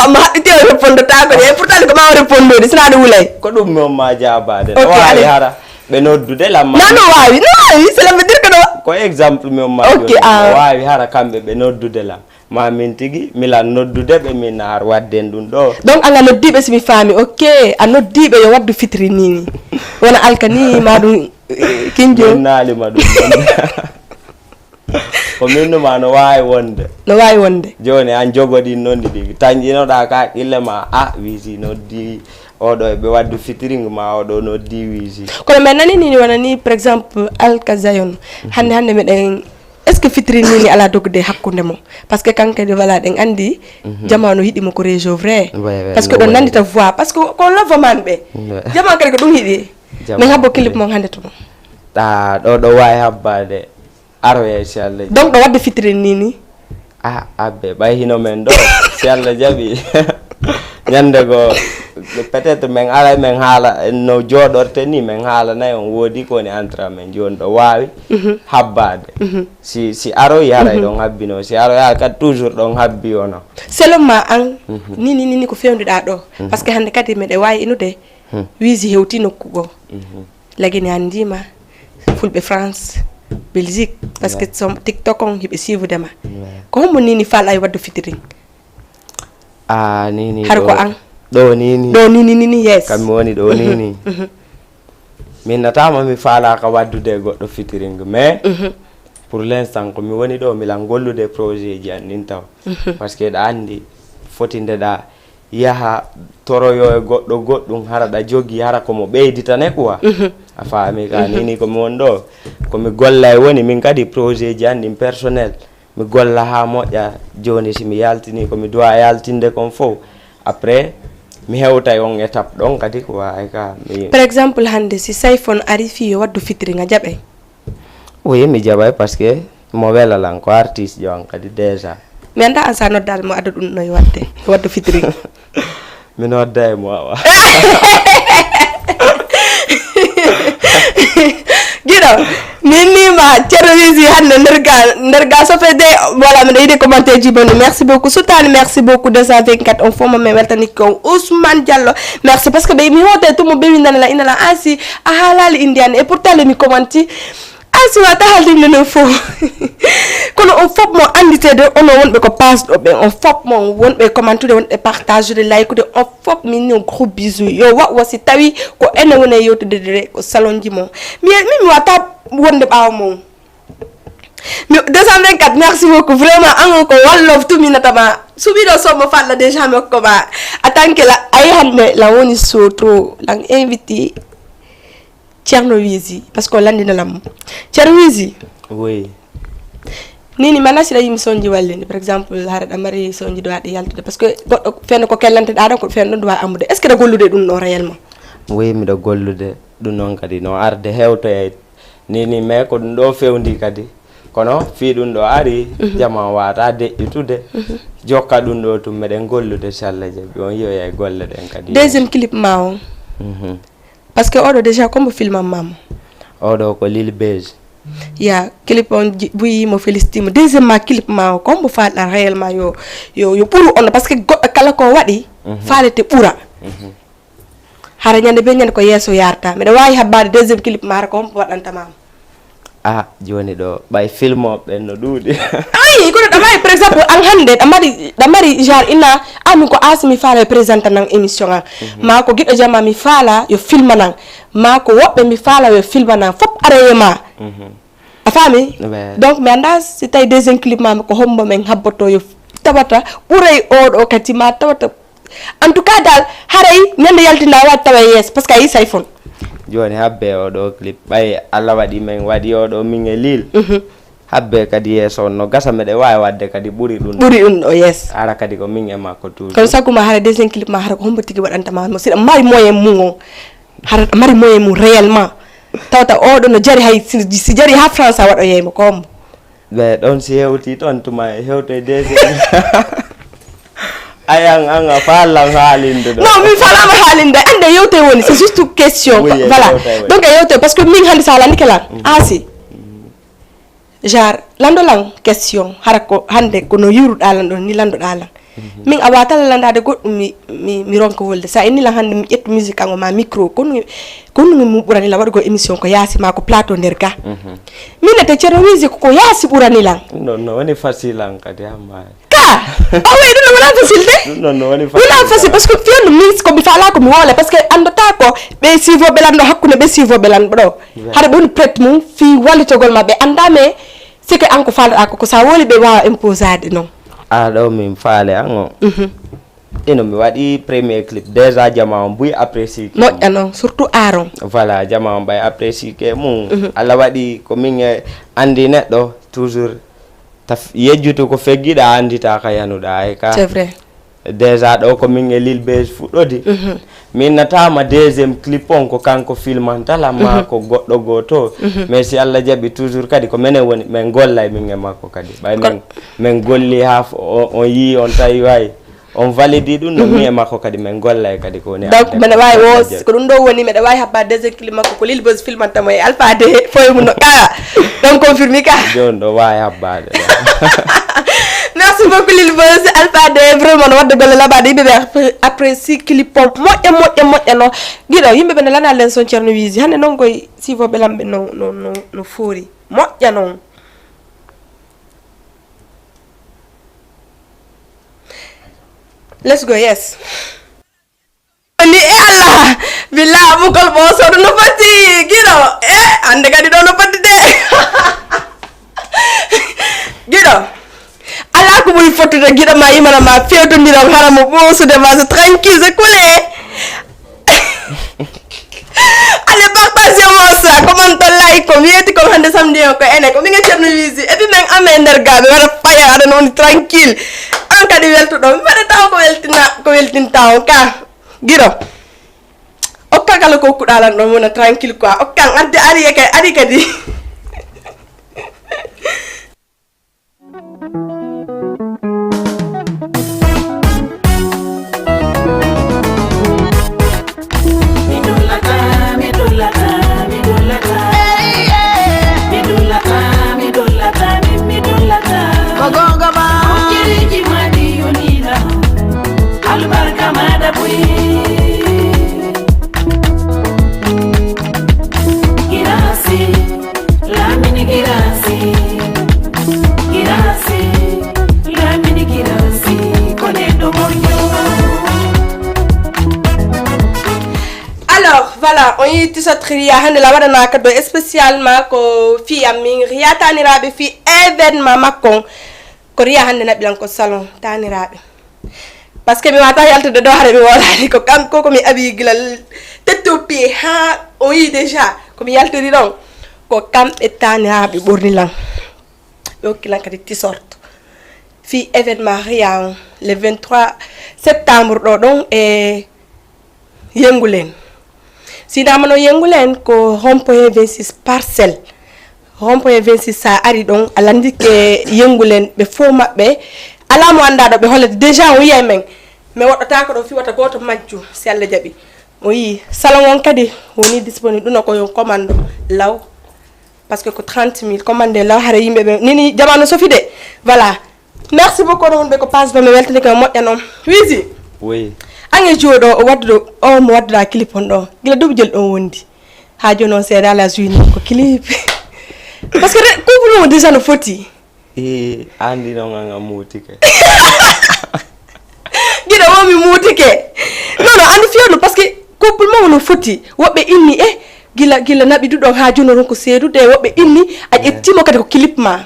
mo haɓɓiti o répondotako de pourtant ko ma o répondode sina ɗo wulay ko ɗum mi on ma jabade no wawi hara ɓe noddude lam ma non no wawi no wawi cela veut dire que no ko exemple mi umma ok ah. Wawi hara kamɓe ɓe noddude lam ma min tigi milan noddude ɓe min har wadden ɗum ɗo donc anga noddiɓe somi faami ok a noddiɓe yo waddu fitri nini wona alka ni ma ɗum eh, kinjo nalima ɗum ko minnuma no wawi wonde no wawi wonde joni an jogoɗin noon ɗiɗi tañƴinoɗa ka haqqille ma a wisi noddi oɗo eɓe waddu fitiring ma oɗo noddi wisi kono min nani nini wona ni par exemple alkazayon hande hande meɗen est ce que fitiring nini ala dogde hakkude mo par ce que kankadi wala ɗen andi jamanu yiɗimo ko réseau vrai par ce que ɗon nandita voix par ce que ko lovoman ɓe jamanu kadi ko ɗum yiɗi min habbo clip mon hande to ɗum ɗa ɗo ɗo wawi habbade Aroyay si Allah jaɓi. Donc ɗo wadde fitiri ni ni. Ah, abbe, ɓay hino men ɗo. Si Allah jaɓi. Ñande go, peut-être men aray men haala no jooɗorte ni, men haalanay on woodi ko woni entre amen jooni ɗo waawi habbaade. Si si aroyi haray ɗon habbino, si aroya kadi toujours ɗon habbi ono. Selon ma an, ni ni ni ni ko fewndiɗa ɗo. Parce que hannde kadi meɗe waawi inude. Wiisi hewti nokku goo. Lagine anndiima, fulɓe France, Belgique, parce que tiktok on hiɓe siivude ma. Ko hombo nini faalɗa e waddu fitiring? Ah, nini hara ko an. Ɗo nini ɗo nini nini? Yes, kam mi woni ɗo nini. Min natama mi faalaka waddude e goɗɗo fitiring, mais pour l'instant ko mi woni ɗo milan gollude projet ji an ɗin taw. Parce que ɗa anndi foti ndeɗa yaha toroyo e goɗɗo goɗɗum, hara ɗa jogi, hara komo ɓeyditane quoi. A faami ka? Nini komi won ɗo, komi golla e woni min kadi projet ji an ɗin personnel. Mi golla ha moƴƴa. Joni si mi yaltini komi doit yaltinde kon fof, après mi hewtay on étape ɗon kadi quoi. Ay ka mi par exemple hannde si sayfon ari fii yo waddu fitiri nga jaɓay? Oui, mi jaɓay parce que mo wela lan ko artiste jo an kadi déjà. Mi annda an sa noddaade mo adda ɗum no e waɗde e waɗde fitiri. Mi nodda e mo awa. Giɗo, min nima terrorise hannde nder ga nder ga sofe de. Voilà, miɗo yiɗi commentaire ji boni. Merci beaucoup Soutane, merci beaucoup deux cent vingt-quatre, on fof mo mi weltani ko Ousmane Diallo. Merci parce que ɓe mi hote tumo ɓe windana la inala asi a haalali indian et pourtant le mi commenti. An si wata haldinde non fof. Kono on fop mo anditede ono wonɓe ko pasɗo ɓe on fop mo wonɓe commentude wonɓe partagude laykude on fop min no gros bisou yo wawa si tawi ko ene woni e yewtude de ko salonji mo mi min mi wata wonde ɓawo mo. Mi deux cent vingt-quatre merci beaucoup vraiment an on ko wallof tuminatama suɓiɗo sommo falla déjà mi hokko ma a tant que la ay hande la woni so trop lan invité. Ceerno Wiisi, parce que o lanndino lam mo. Ceerno Wiisi. Oui. Nini mana siɗa yimi sonji wallini par exemple hara ɗa mari sonji ɗo aɗa yaltude parce que goɗɗo fenno ko kellanteɗa ɗon ko fenno ɗum wawi ammude est ce que ɗa gollude ɗum ɗo réellement? Oui, miɗo gollude ɗum noon kadi no arde hewtoyay nini mais ko ɗum ɗo fewndi kadi kono fii ɗum ɗo ari jama wata deƴƴutude jokka ɗum ɗo tum meɗen gollude si allah jaɓi on yiyoyay golle ɗen kadi. Deuxième clip ma on. Parce que oɗo déjà kombo filmam mamo. Oɗo ko Lil Base. Ya clip on buyi mo félicité mo deuxième ma clip ma o kombo falɗa réellement yo yo yo ɓuru on parce que goɗɗo kala ko waɗi mhm. Falete ɓura mhm. Hara ñande be ñande ko yeeso yarta mbeɗa wawi habbade deuxième clip ma hara ko hombo waɗantamamo. Ah, joni ɗo ɓay filmoɓe ɓen no ɗuuɗi. Ayi kono ɗa mari par exemple an hande ɗa mari ɗa mari genre ina amin ko asmi faala e présente nan émission an mhm. Ma ko giɗo jamma mi faala yo filma nan ma ko woɓɓe mi faala yo filma nan fop araye ma mhm. A faami? Donc mi anda si tawi deuxième clip ma ko hombo men habboto yo tawata ɓuray oɗo kadi ma tawata. En tout cas dal haray ñande yaltinda waɗi tawa e yeeso parce que a yi sayfon. Joni habbe oɗo clip ɓay allah waɗi men waɗi oɗo min e lil mhm. Habbe kadi yeeso on no gasa meɗe wawi wadde kadi ɓuri ɗum ɓuri ɗum ɗo yeeso ara kadi ko min e makko toujours kono sakkuma hara deuxième clip ma hara ko hombo tigi waɗantama mo siɗa mari moyen mum on hara mari moyen mum réellement tawata oɗo no jari hay si jari ha france a waɗoyeymo ko hombo ɓe ɗon si hewti toon tuma e hewto e deuxième ayan an a faallan haalinde ɗo non min faalama haalinde ande yewte woni c'est juste question voilà donc a yewte parce que min hannde sa landi kala mm. Asi genre lanndo lan question hara ko hannde ko no yiwruɗa lan ɗon ni lanndoɗa lan min a wata lan lanndade goɗɗum mi mi mi ronka wolde sa inni lan hannde mi ƴettu musique ango ma micro konu konu mi mum ɓurani lan waɗugo émission ko yaasi ma ko plateau nder ga min nete ceerno wisi ko yaasi ɓurani lan ɗum ɗon no woni facile an kadi amma ka o wi ɗum no wona facile de ɗum ɗon no woni wona facile parce que fiyonno min ko mi fala ko mi wole parce que anndata ko ɓe sivoɓe lan ɗo hakkunde ɓe sivoɓe lan ɗo hara ɓe woni prête mum fi wallitogol ma ɓe annda mais c'est que an ko falaɗa ko ko sa woli ɓe wawa imposade noon a ɗo min faale an o ino mi waɗi premier clip déjà jama on buy apprécie moƴƴa noon surtout aron voilà jama on ɓay apprécie ke mum allah waɗi ko min e anndi neɗɗo toujours taf yejjutu ko feggiɗa anndita ka yanuɗa ay ka c'est vrai Déjà ɗo ko min e Lil Base fuɗɗodi. Min natama deuxième clip on ko kanko filmantala ma ko goɗɗo goto. Mais si Allah jaɓi toujours kadi ko menen woni, min gollay min e makko kadi. Ɓay min, min golli ha f-, o-, on yi on tawi way. On validi ɗum no min e makko kadi min gollay kadi ko woni. Donc mbeɗa wawi o, ko ɗum ɗo woni mbeɗa wawi habba deuxième clip makko ko Lil Base filmanta mo e Alpha Dé foye mum no ka. Donc confirmé ka. Joni ɗo wawi habbade. Merci beaucoup Lil Base, Alpha Dé, vraiment no wadde golle laɓaɗe, yimɓe ɓe apprécie clip o moƴƴa moƴƴa moƴƴa no. Giɗo yimɓe ɓe no lana len son Ceerno Wiisi hande noon koye sifoɓe lamɓe no, no, no, no foori moƴƴa noon. Let's go, yes. Ni e Allah, billa bukol ɓoosoɗo no foti. Giɗo e hande kadi ɗo no foti de. Giɗo ala ko ɓuri fottude giɗo ma yimana ma fewtondiral hara mo ɓoosude ma so tranquille so kule. Allez, partagez-moi ça. Comment to like, ko mi yetti kon hande samedi o ko ene ko min e Ceerno Wiisi. Et puis min amen nder gaɓe wara faya aɗa no woni tranquille. An kadi weltoɗo. Mi waɗa taw ko weltina, ko weltinta on ka. Giɗo. Okka kala ko kuɗalan ɗon wona tranquille quoi. Okkan adde ari e kay, ari kadi. Ko goonga ma. Albarka maɗa ɓuri. Girasi, lamini girasi. Girasi, lamini girasi. Ko neɗɗo moƴƴo. Alors voilà, on yi t-shirt Ria hande la waɗanaka ɗo spécialement ko fiyam min Ria taniraɓe fi événement makko. Ko Ria hande naɓilan ko salon taniraɓe. Parce que mi wata yaltude ɗo hare mi wolani ko kanko ko mi abi gila tetto pied ha o yi déjà ko mi yaltiri ɗon ko kamɓe taniraɓe ɓorni lan. Ɓe hokki lan kadi t-shirt fi événement Ria on le vingt-trois septembre ɗo ɗon e Yengulen. Sinama no Yengulen ko rond-point vingt-six Parcelles. Rond-point vingt-six sa ari ɗon a landike Yengulen ɓe fof maɓɓe. Ala mo anda ɗo ɓe hollata déjà o yiyay men. Mais woɗɗotako ɗo fi wata goto majju si Allah jaɓi. O yi salon on kadi woni disponible ɗum ko yo commande law. Parce que ko trente mille commande law hara yimɓe ɓe nini jamanu sofi de. Voilà. Merci beaucoup onon wonɓe ko page ɗo mi weltani ko moƴƴa noon. Wiisi. Oui. An e jooɗo o wadduɗo o mo wadduɗa clip on ɗo gila duuɓi jel ɗon wondi ha joni on seeɗa ala suini ko clip. Parce que couple mo déjà no foti. E andi noon an a muutike. Giɗo o mi muutike. Non non andi fiyano parce que couple mo no foti woɓɓe inni e gila gila naɓi duɗon ha joni oɗon ko seedude woɓɓe inni a ƴettimo kadi ko clip ma.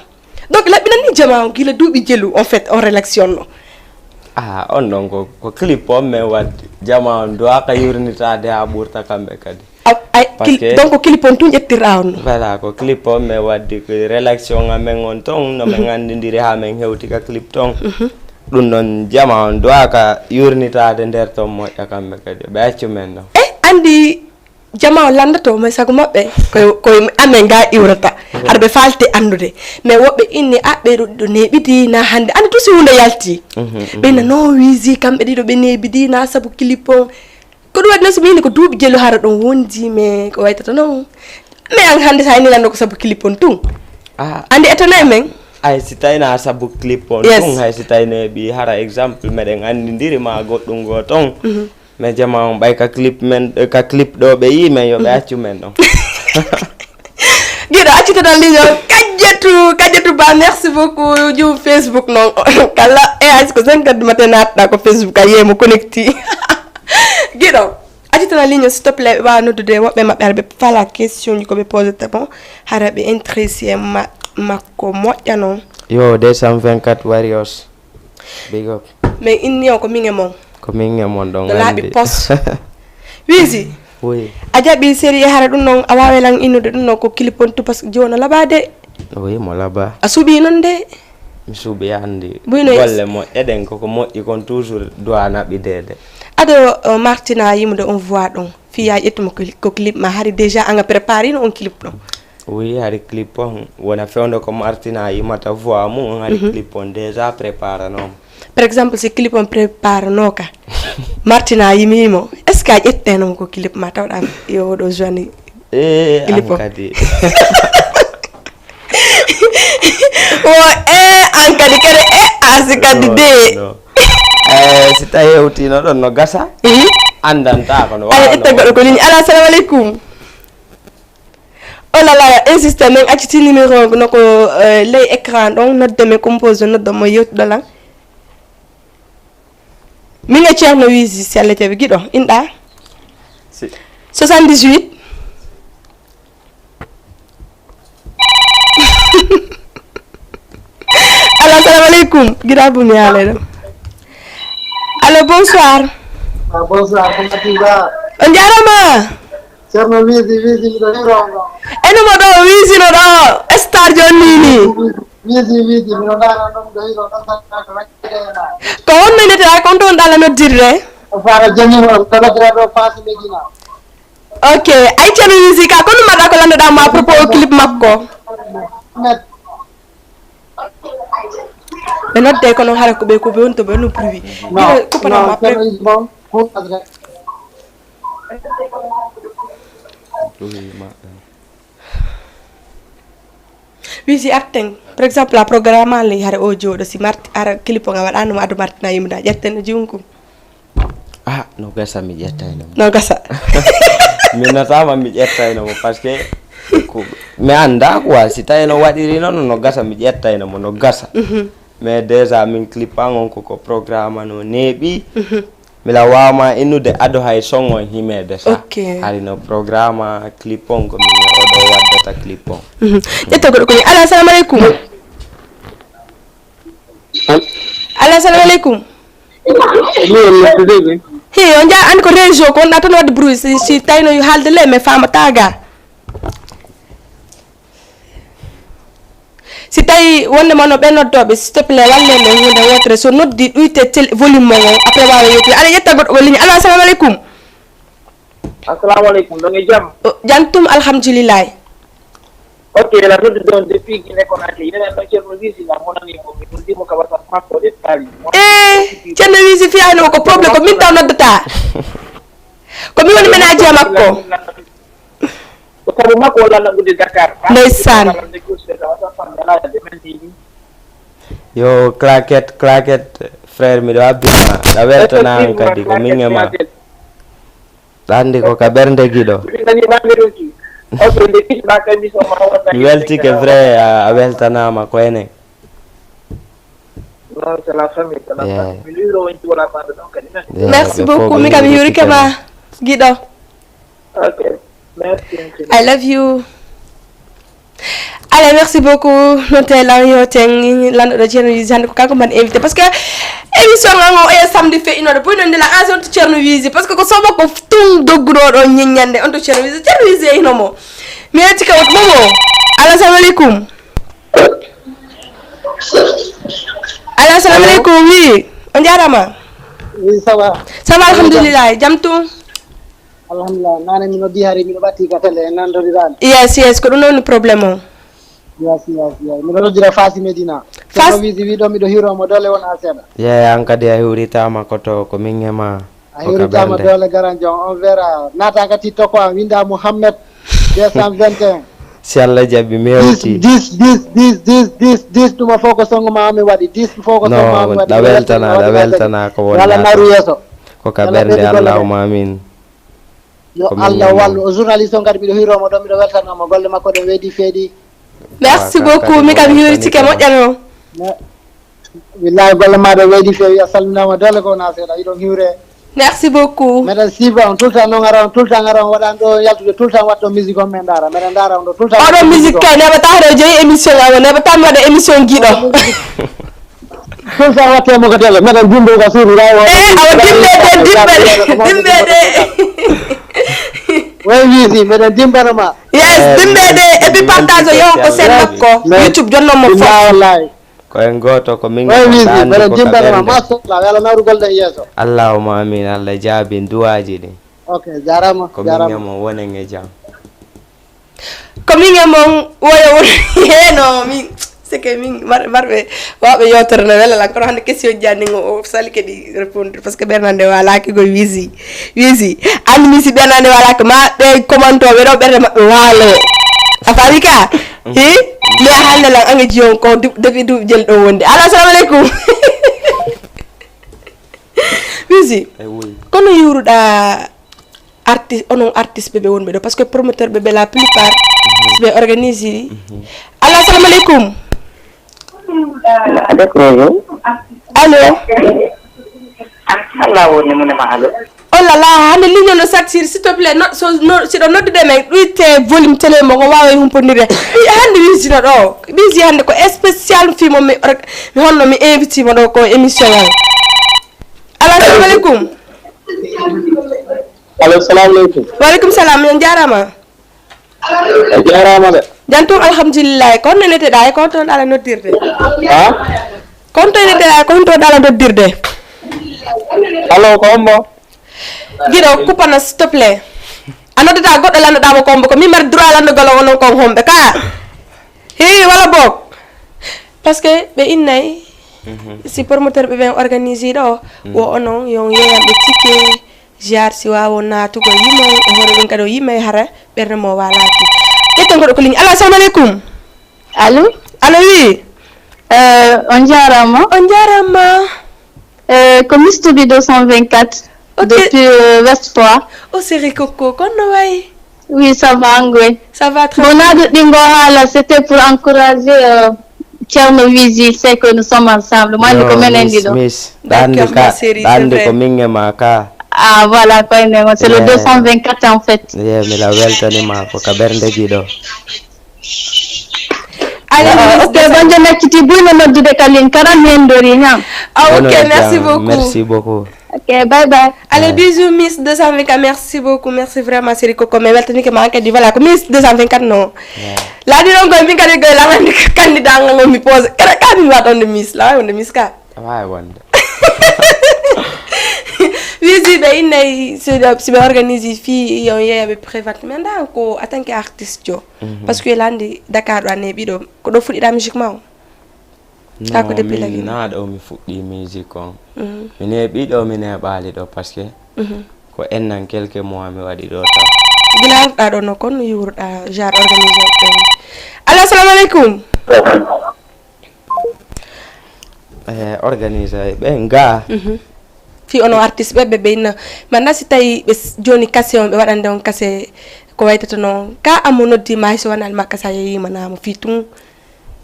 Donc laɓɓinan ni jama on gila duuɓi jelu en fait on relation no. Ah on ɗon ko, ko clip on min waddi. Jama on duwaka yurnitaade haa ɓurta kamɓe kadi. Ay, donc clip on tun ƴettirɗa on no. Voilà, ko clip on min waddi ko relation amen on ton no min anndindiri haa min hewti ka clip ton. Ɗum ɗon jama on duwaka yurnitaade nder ton moƴƴa kamɓe kadi ɓe accu men ɗon. E anndi jama o landoto mais sago maɓɓe koye koye amen ga iwrata. Haɗa ɓe falte anndude mais woɓɓe inni a ɓeyɗo ɗiɗo neeɓidi na hannde annde tout si hunde yalti. Ɓe na non wisi kamɓe ɗiɗo ɓe neeɓidi na sabu clip on. Ko ɗum waɗi noon so mi inni ko duuɓi jelu hara ɗum wondi mais ko waytata noon. Mais an hannde so a inni lanndo ko sabu clip on tun. Anndi etana e men. Ay si tawi na sabu clip on tun hay si tawi neeɓi hara exemple meɗen anndindiri ma goɗɗum goo ton. Mais jama on ɓay ka clip men ka clip ɗo ɓe yi men yo ɓe accu men ɗon. Giɗo accu tan ligne o kajjatu kajjatu ba merci beaucoup jum Facebook noon kala e hay ko cinquante matin natɗa ko Facebook a yiyemo connecti. Giɗo accu tan ligne o s'il te plaît ɓe wawa noddude woɓɓe maɓɓe hara ɓe fala question ji ko ɓe posete mo hara ɓe intéressé makko moƴƴa noon. Yo deux cent vingt-quatre warriors. Big up. Mais inni on ko min e mon. Ko min e mon ɗon no laaɓi pos. Wiisi. Oui. A jaɓi série hara ɗum noon a waawi lan innude ɗum noon ko clip on tubas jiwo no laɓaade. Oui mo laɓa. A suɓii noon de. Mi suuɓi anndi. Buy no golle moƴƴe ɗen koko moƴƴi kon toujours doit naɓideede. Ado, uh, Martina yimude on voix ɗon. Fiya ƴettuma ko, ko clip ma hari déjà anga préparé no on clip ɗon. Oui, hari clip on wona fewndo ko Martina yimata voix mum, on hari clip on déjà préparé nooma. Par exemple, si clip on préparé nooka, Martina yimimo, est-ce que a ƴettayno mo ko clip ma tawɗa yo oɗo joani? Eh, clip on kadi. O e an kadi kadi e asi kadi de. Eh, si tawi hewtino ɗon no gasa. Andanta ko no. Ala itta goɗɗo ko ligne. Ala, assalamu aleykum. Oh là là, insiste, min acciti numéro no ko, eh, ley écran ɗon, nodde mi compose, nodde mo yewtuɗo lan. Min e Ceerno Wiisi, si Allah jaɓi, giɗo, inɗa? Si. Soixante-dix-huit. Allo, assalamu aleykum. Giɗa bumi haalay ɗo. Allo, bonsoir. Ah, bonsoir, comment tu vas? On jarama. Ceerno Wiisi, Wiisi, miɗo hiromo. Eno mo ɗo, Wiisi no ɗo, star jonni ni. Wiisi, Wiisi, miɗo ndaara ɗum, miɗo hiromo, ɗon tan ko waɗde e ma. Ko honno nete, ay, ko on ɗon ɗala noddirde? O fara jannimo, ɗo noddira ɗo Faasi Medina. Ok, ay, Ceerno Wiisi ka, ko ɗum mbaɗa ko lanndata mo à propos o clip makko? Ɓe nodde kono hara ko ɓe, ko ɓe woni to ɓe woni bruit. Ɓe kuppata ma après. Wiisi arten, par exemple, a programme an ley hara o jooɗo, si marti, ara clip o nga waɗanoma ado Martina yimuda, ƴetten no jiwum kum. Ah, no gasa mi ƴettayno mo. No gasa. Mi natama mi ƴettayno mo, parce que ko, mi annda quoi, si tawi no waɗiri noon, no gasa mi ƴettayno mo, no gasa. Mhm. Mais déjà min clip an on ko, ko programme no neeɓi. Mhm. Mila wawma innude ado hay son on himeede sa. Ok. Hari no programme clip on ko min oɗo waddata clip on. Mhm. Ƴetta goɗɗo ko mi. Allo, assalamu aleykum. Allo, assalamu aleykum. Hi, on jaa an ko réseau ko wonɗa tan wadde bruit, si, si tawno yo haalde le, mais famata ga. Si tawi wonde ma no ɓe noddooɓe, s'il te plaît, wallen ɗo huunde wootere. So noddi, ɗuyte tel-, volume mo ngo, après waawa yewtude. Aɗa ƴetta goɗɗo ko ligne. Allo, assalamu aleykum. Assalamu aleykum, ɗon e jam? O, jam tum, alhamdulillahi. Ok, la noddu ɗon depuis Guinée Conakry. Enen ɗon Ceerno Wiisi, la monani mo, mi noddimo ka WhatsApp makko, ɗe taali. Eh, Ceerno Wiisi fiyani o ko problème, ko min taw noddata. Ko mi woni ménage makko. Ko sabu makko walla nanngude Dakar. Ndeysaan. Yo, claquette, claquette, frère, miɗo habbima. Ɗa weltana an kadi, ko min e ma. Ɗa anndi ko ka ɓernde giɗo. Min nani ɓamɓe ɗum ki. Ok, nde kiɗi ma kam, mi so ma wona. Mi weltike vrai, a, a weltanama ko enen. Non, c'est la famille, c'est la famille. Mi liro wonti wala maɗo ɗon kadi. Merci beaucoup, mi kam mi yurike ma, giɗo. Ok, merci. I love you. Allez, merci beaucoup. Noon te lan yo ten lanɗo ɗo Ceerno Wiisi hannde ko kanko mbaɗi invité, parce que émission an o e samedi fe inode boy noon ndila an on to Ceerno Wiisi, parce que ko somo ko tun dogguɗo ɗo ñeññande on to Ceerno Wiisi, Ceerno Wiisi e hino mo. Mi yetti ka wot momo. Allo, assalamu aleykum. Allo, assalamu aleykum. Oui, on jarama. Oui, ça va. Ça va, alhamdulillah. Jam tun. Alhamdulillah, nane mi noddi hari miɗo ɓatti ka télé en nanndodiraani. Yes, yes, ko ɗum ɗon woni problème o. Yes, yes, yes. Miɗo noddira Faasi Medina. Fas- Ceerno Wiisi wi ɗo miɗo hiromo doole wona seeɗa. Yeey, an kadi a hiwritama ko to, ko min e ma. A hiwritama doole garan jon, on vera. Naata ka TikTok o, an winda Mouhamed deux cent vingt et un. Si Allah jaɓi mi hewti. Dix, dix, dix, dix, dix, dix, ɗum fof ko songo ma mi waɗi. Dix fof ko songo ma mi waɗi. Ɗa weltana, ɗa weltana ko wonɗa. Yalla naru yeeso. Ko ka ɓernde, Allahumma amin. Yo Allah wallu. O journaliste on kadi miɗo hiromo ɗon, miɗo weltanamo golle makko ɗen weedi feedi. Merci beaucoup, mi kam hiwritike moƴƴa no. Willahi golle maɗa weedi feewi, a salminama doole ko wona seeɗa, hiɗon hiwre. Merci beaucoup. Meɗen siiba on tout le temps, non ara on tout le temps, ara on waɗan ɗo yaltude tout le temps, watto musique on men ndaara, meɗen ndaara on ɗo tout le temps. Oɗo musique kay neɓata haɗa jeeyi émission awo, neɓata mi waɗa émission giɗo. Ɗum sa watte mo ko tele, meɗen dimbo ka suudu, rawo. Eh, awa dimbe de, dimbe de, dimbe de. Way wiisi, meɗen dimbana ma. Yes, dimbe de, et puis partage yo ko sen makko. YouTube jonno mo fof. Wallahi. Oyen gooto ko min. Oye wisi, mbeɗa jimbanama, machallah, yo Allah nawru golɗe e yeeso. Allahumma amin, Allah jaabin duwaaji ɗin. Ok, jarama. Ko min e mon, wonen e jam. Ko min e mon, woyo won. Heno min, c'est que min mar- marɓe wawɓe yewtere no wela lan, kono hannde question ji anni o sali kadi répondre, parce que ɓernande walaki ko wisi. Wisi, anndi min si ɓernande walaki ma ɓe commentoɓe ɗo ɓernde maɓɓe walo. A faami ka? Hi? Mais haalde lan, ange jiyon ko du- depuis duuɓi jel ɗo wonde. Allo, assalamu aleykum. Wisi, kono yuruɗa artiste, onon artiste ɓe ɓe wonɓe ɗo, parce que promoteur ɓe ɓe la plupart si ɓe organise ɗi. Allo, assalamu aleykum. Allo. Allah woni mune ma allo. Oh là là, hannde ligne no sattiri, s'il te plaît, no, so, no, siɗo noddude men, ɗuyte volume télé mo, ko waawa humpondirde. Hannde wisino ɗo, wisi hannde ko spécial fii mo, mi or- mi honno mi invite mo ɗo ko émission ngal. Allo, assalamu aleykum. Allo, salamu aleykum. Wa aleykum salam, on jaaraama. A jaaraama de. Jam tum, alhamdulillahi. Ko honno neteɗaa e ko honto ɗaala noddirde? Ha? Ko honto neteɗaa e ko honto ɗaala noddirde? Allo, ko hombo? Giɗo, kuppana, s'il te plaît. A noddata goɗɗo, landoɗaa mo ko hombo. Ko min mari droit landugol on, onon kon homɓe ka? Hi, wala boog. Parce que ɓe innay, si promoteur ɓe ɓen organise ɗo, wo onon, yon yeeyam ɓe ticket, ziar si waawo naatugol yimay, e hoore ɗum kadi o yimay hara ɓernde mo walaaki. Ƴetten goɗɗo ko ligne. Allo, assalamu aleykum. Allo? Allo, oui. Euh, on jaaraama. On jaaraama. Euh, ko Miss Toby deux cent vingt-quatre. Ok. Depuis, euh, West Foire. O Seri Koko, kono wayi? Oui, ça va, Ngoy. Ça va très bien. Bon, nadu ɗingo haala, c'était pour encourager, euh, Thierno Wisi, c'est que nous sommes ensemble. Moi, nous, yo, ko menen Miss, ɗiɗo. Miss, d'accord, ma chérie, c'est vrai. Ɗandi ko min e ma ka. Ah, voilà, koy nen, c'est le deux cent vingt-quatre en fait. Ye, mi la weltanima ko ka ɓernde giɗo. Allez, ah, Miss ok, deux cent. Banjo nakkiti buyno noddude ka ligne, karam mi hendori ñam. Ah, ok, merci beaucoup. Merci beaucoup. Ok, bye bye. Allez, bisous, Miss deux cent vingt-quatre, merci beaucoup, merci vraiment, chérie Coco, mi weltanike ma kadi, voilà, ko Miss deux cent vingt-quatre, non. Laaɗi noon koye min kadi koye lamande candidat ngal ngon mi pose kere ka min waɗa wonde Miss, lawa wonde Miss ka. Wawi wonde. Wisi ɓe innay si ɓe organise fii yo yeeyaɓe prévente, mais nda ko en tant que artiste jo, parce que landi Dakar ɗo a neeɓi ɗo, ko ɗo fuɗɗiɗa musique ma o? Ka ko depuis lagine? Non, min na ɗo mi fuɗɗi musique on. Min heɓi ɗo, min heɓali ɗo parce que ko ennan quelques mois mi waɗi ɗo taw. Gila arɗa ɗo no kon yuruɗa genre organisation ɓen. Allo, assalamu aleykum. Eh, organise ɓen ga. Fi ono artiste ɓe ɓe ɓe inna. Manda si tawi ɓe s- joni kase on ɓe waɗande on kase ko waytata noon. Ka amo noddi ma hay so wonal makka sa yeyima namo fi tun.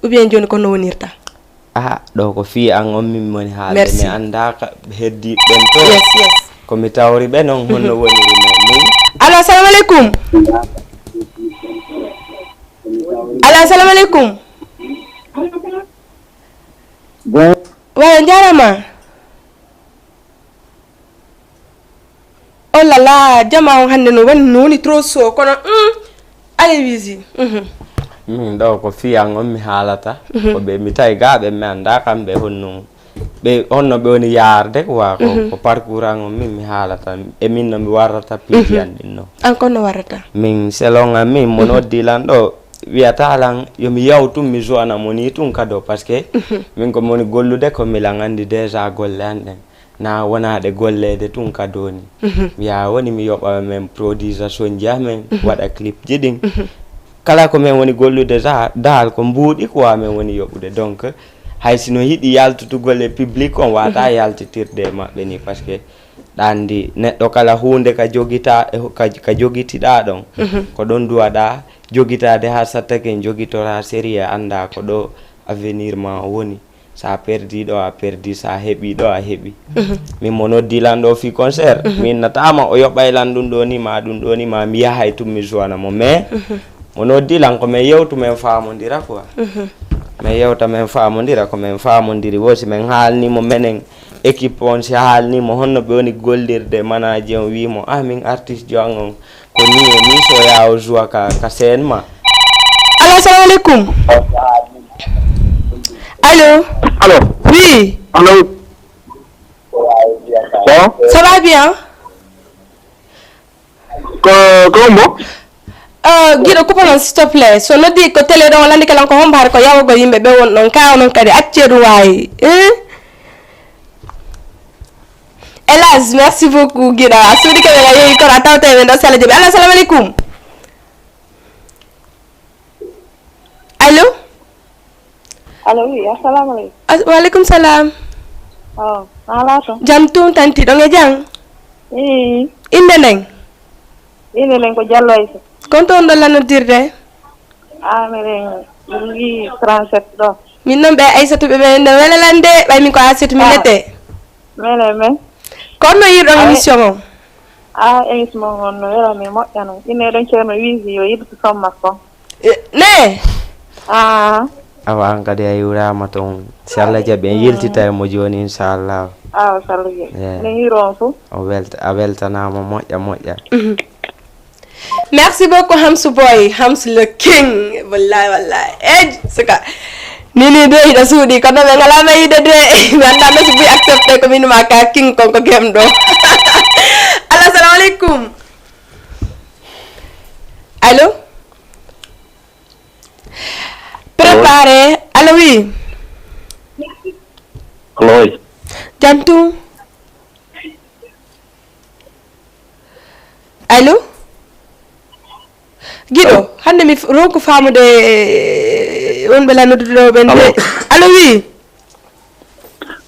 Ou bien joni ko no wonirta? Ah, ɗo ko fii an on min woni haalde. Merci. Mi anndaa ka heddiiɓe ɓen to. Yes, yes. Ko mi tawri ɓe noon, honno woniri men mum? Allo, assalamu aleykum. Allo, assalamu aleykum. Bon. Wala, njaaraama. Oh là là, jama on hannde no woni, no woni trop chaud, kono, mm, allez, Wizi. Mhm. Min ɗo ko fii an on mi haalata. Mhm. Ko ɓe mi tawi ga ɓe mi anndaa kamɓe honno, ɓe honno ɓe woni yaarde quoi, ko, mhm, ko parcours an on min mi haalata. E min no mi warrata piiji, mhm, an ɗin no. An kon no warrata? Min selon an min mo, mhm, noddi lan ɗo, wiyata lan yo mi yaw tun mi joana mo ni tun kado, parce que, mhm, min ko mi woni gollude ko mi lan anndi déjà golle an ɗen. Na wona ɗe golleede tun ka dooni. Mhm. Mi yaha woni mi yoɓa men produisation ji amen, mhm, waɗa clip ji ɗin. Mhm. Kala ko men woni gollude sa-, dal ko mbuuɗi ko wa men woni yoɓude. Donc, hay si no yiɗi yaltutugol e public on, wata, mhm, yaltitirde e maɓɓe ni, parce que ɗa anndi neɗɗo kala huunde ka jogita, e ho-, ka, ka jogitiɗa ɗon, mhm, ko ɗon duwaɗa jogitade ha sattake jogitora sérieux, annda ko ɗo avenir ma woni. Sa perdi ɗo, a perdi, sa heɓi ɗo, a heɓi. Mhm. Min mo noddi lan ɗo fi concert, mhm, mi innatama o yoɓay lan ɗum ɗo ni ma, ɗum ɗo ni ma, mi yahay tun mi joana mo. Mais, mhm, mo noddi lan ko men yewtu men famodira quoi. Mhm. Men yewta men famodira, ko men famodiri wo si men haalni mo menen équipe on, si haalni mo honno ɓe woni gollirde manager on, wi mo, ah, min artiste jo an on, ko ni e ni so yaha o joua ka, ka scène ma. Allo, assalamu aleykum. Allô? Allô? Oui. Allô? Bon? Ça va bien? Ko, ko mo? Uh, giɗo kupa noon, s'il te plaît. So noddi ko télé ɗon, landi kala ko hombo har ko yawugo yimɓe ɓe won ɗon, ka onon kadi accee ɗum wawi. Eh? Hélas, merci beaucoup, giɗo. A suuɗi kadi a yehi kono a tawta e men ɗo sala jaɓi. Allo, assalamu aleykum. Allo? Allo, oui, assalamu aleykum. As- Wa aleykum salam. Oh, ala to. Jam tum tanti, ɗon e jam? Ii, Innde nden? Innde nden ko Jallo Aysatu. Kon to on ɗon lannodirde? Ah, meɗen wi trente-sept ɗo. Min noon ɓe Aysatu ɓe ɓe no welalande, ɓay min ko Aysatu min Ah. nette. Mene men. Kon no yirɗon Ay. Émission on? Ah, émission mon on no wela mi moƴƴa no. Inne ɗon Ceerno Wiisi yo yiɗtu som makko. Eh, ne? Ah, Awa an kadi a yuurama toon, si Allah jaɓi en yiltita e mo jooni inchallah. Awa salluji. Yeah. Min yiro on fof. O welta a weltanama moƴƴa moƴƴa. Merci beaucoup Hamsu Boy, Hamsu le king. Wallahi wallahi. Eh, suka. Nini de hiɗa suuɗi kono ɓe ngala ma yiɗe de. Mi annda no so buy accepté ko min ma ka king kon ko gemɗo. Allo, assalamu aleykum. Allo? Préparé. Allo, oui. Allo, oui. Jam tum? Allo? Giɗo, hannde mi f- ronku faamude eh, wonɓe lan noddude ɗo ɓen de. Allo? Allo, oui.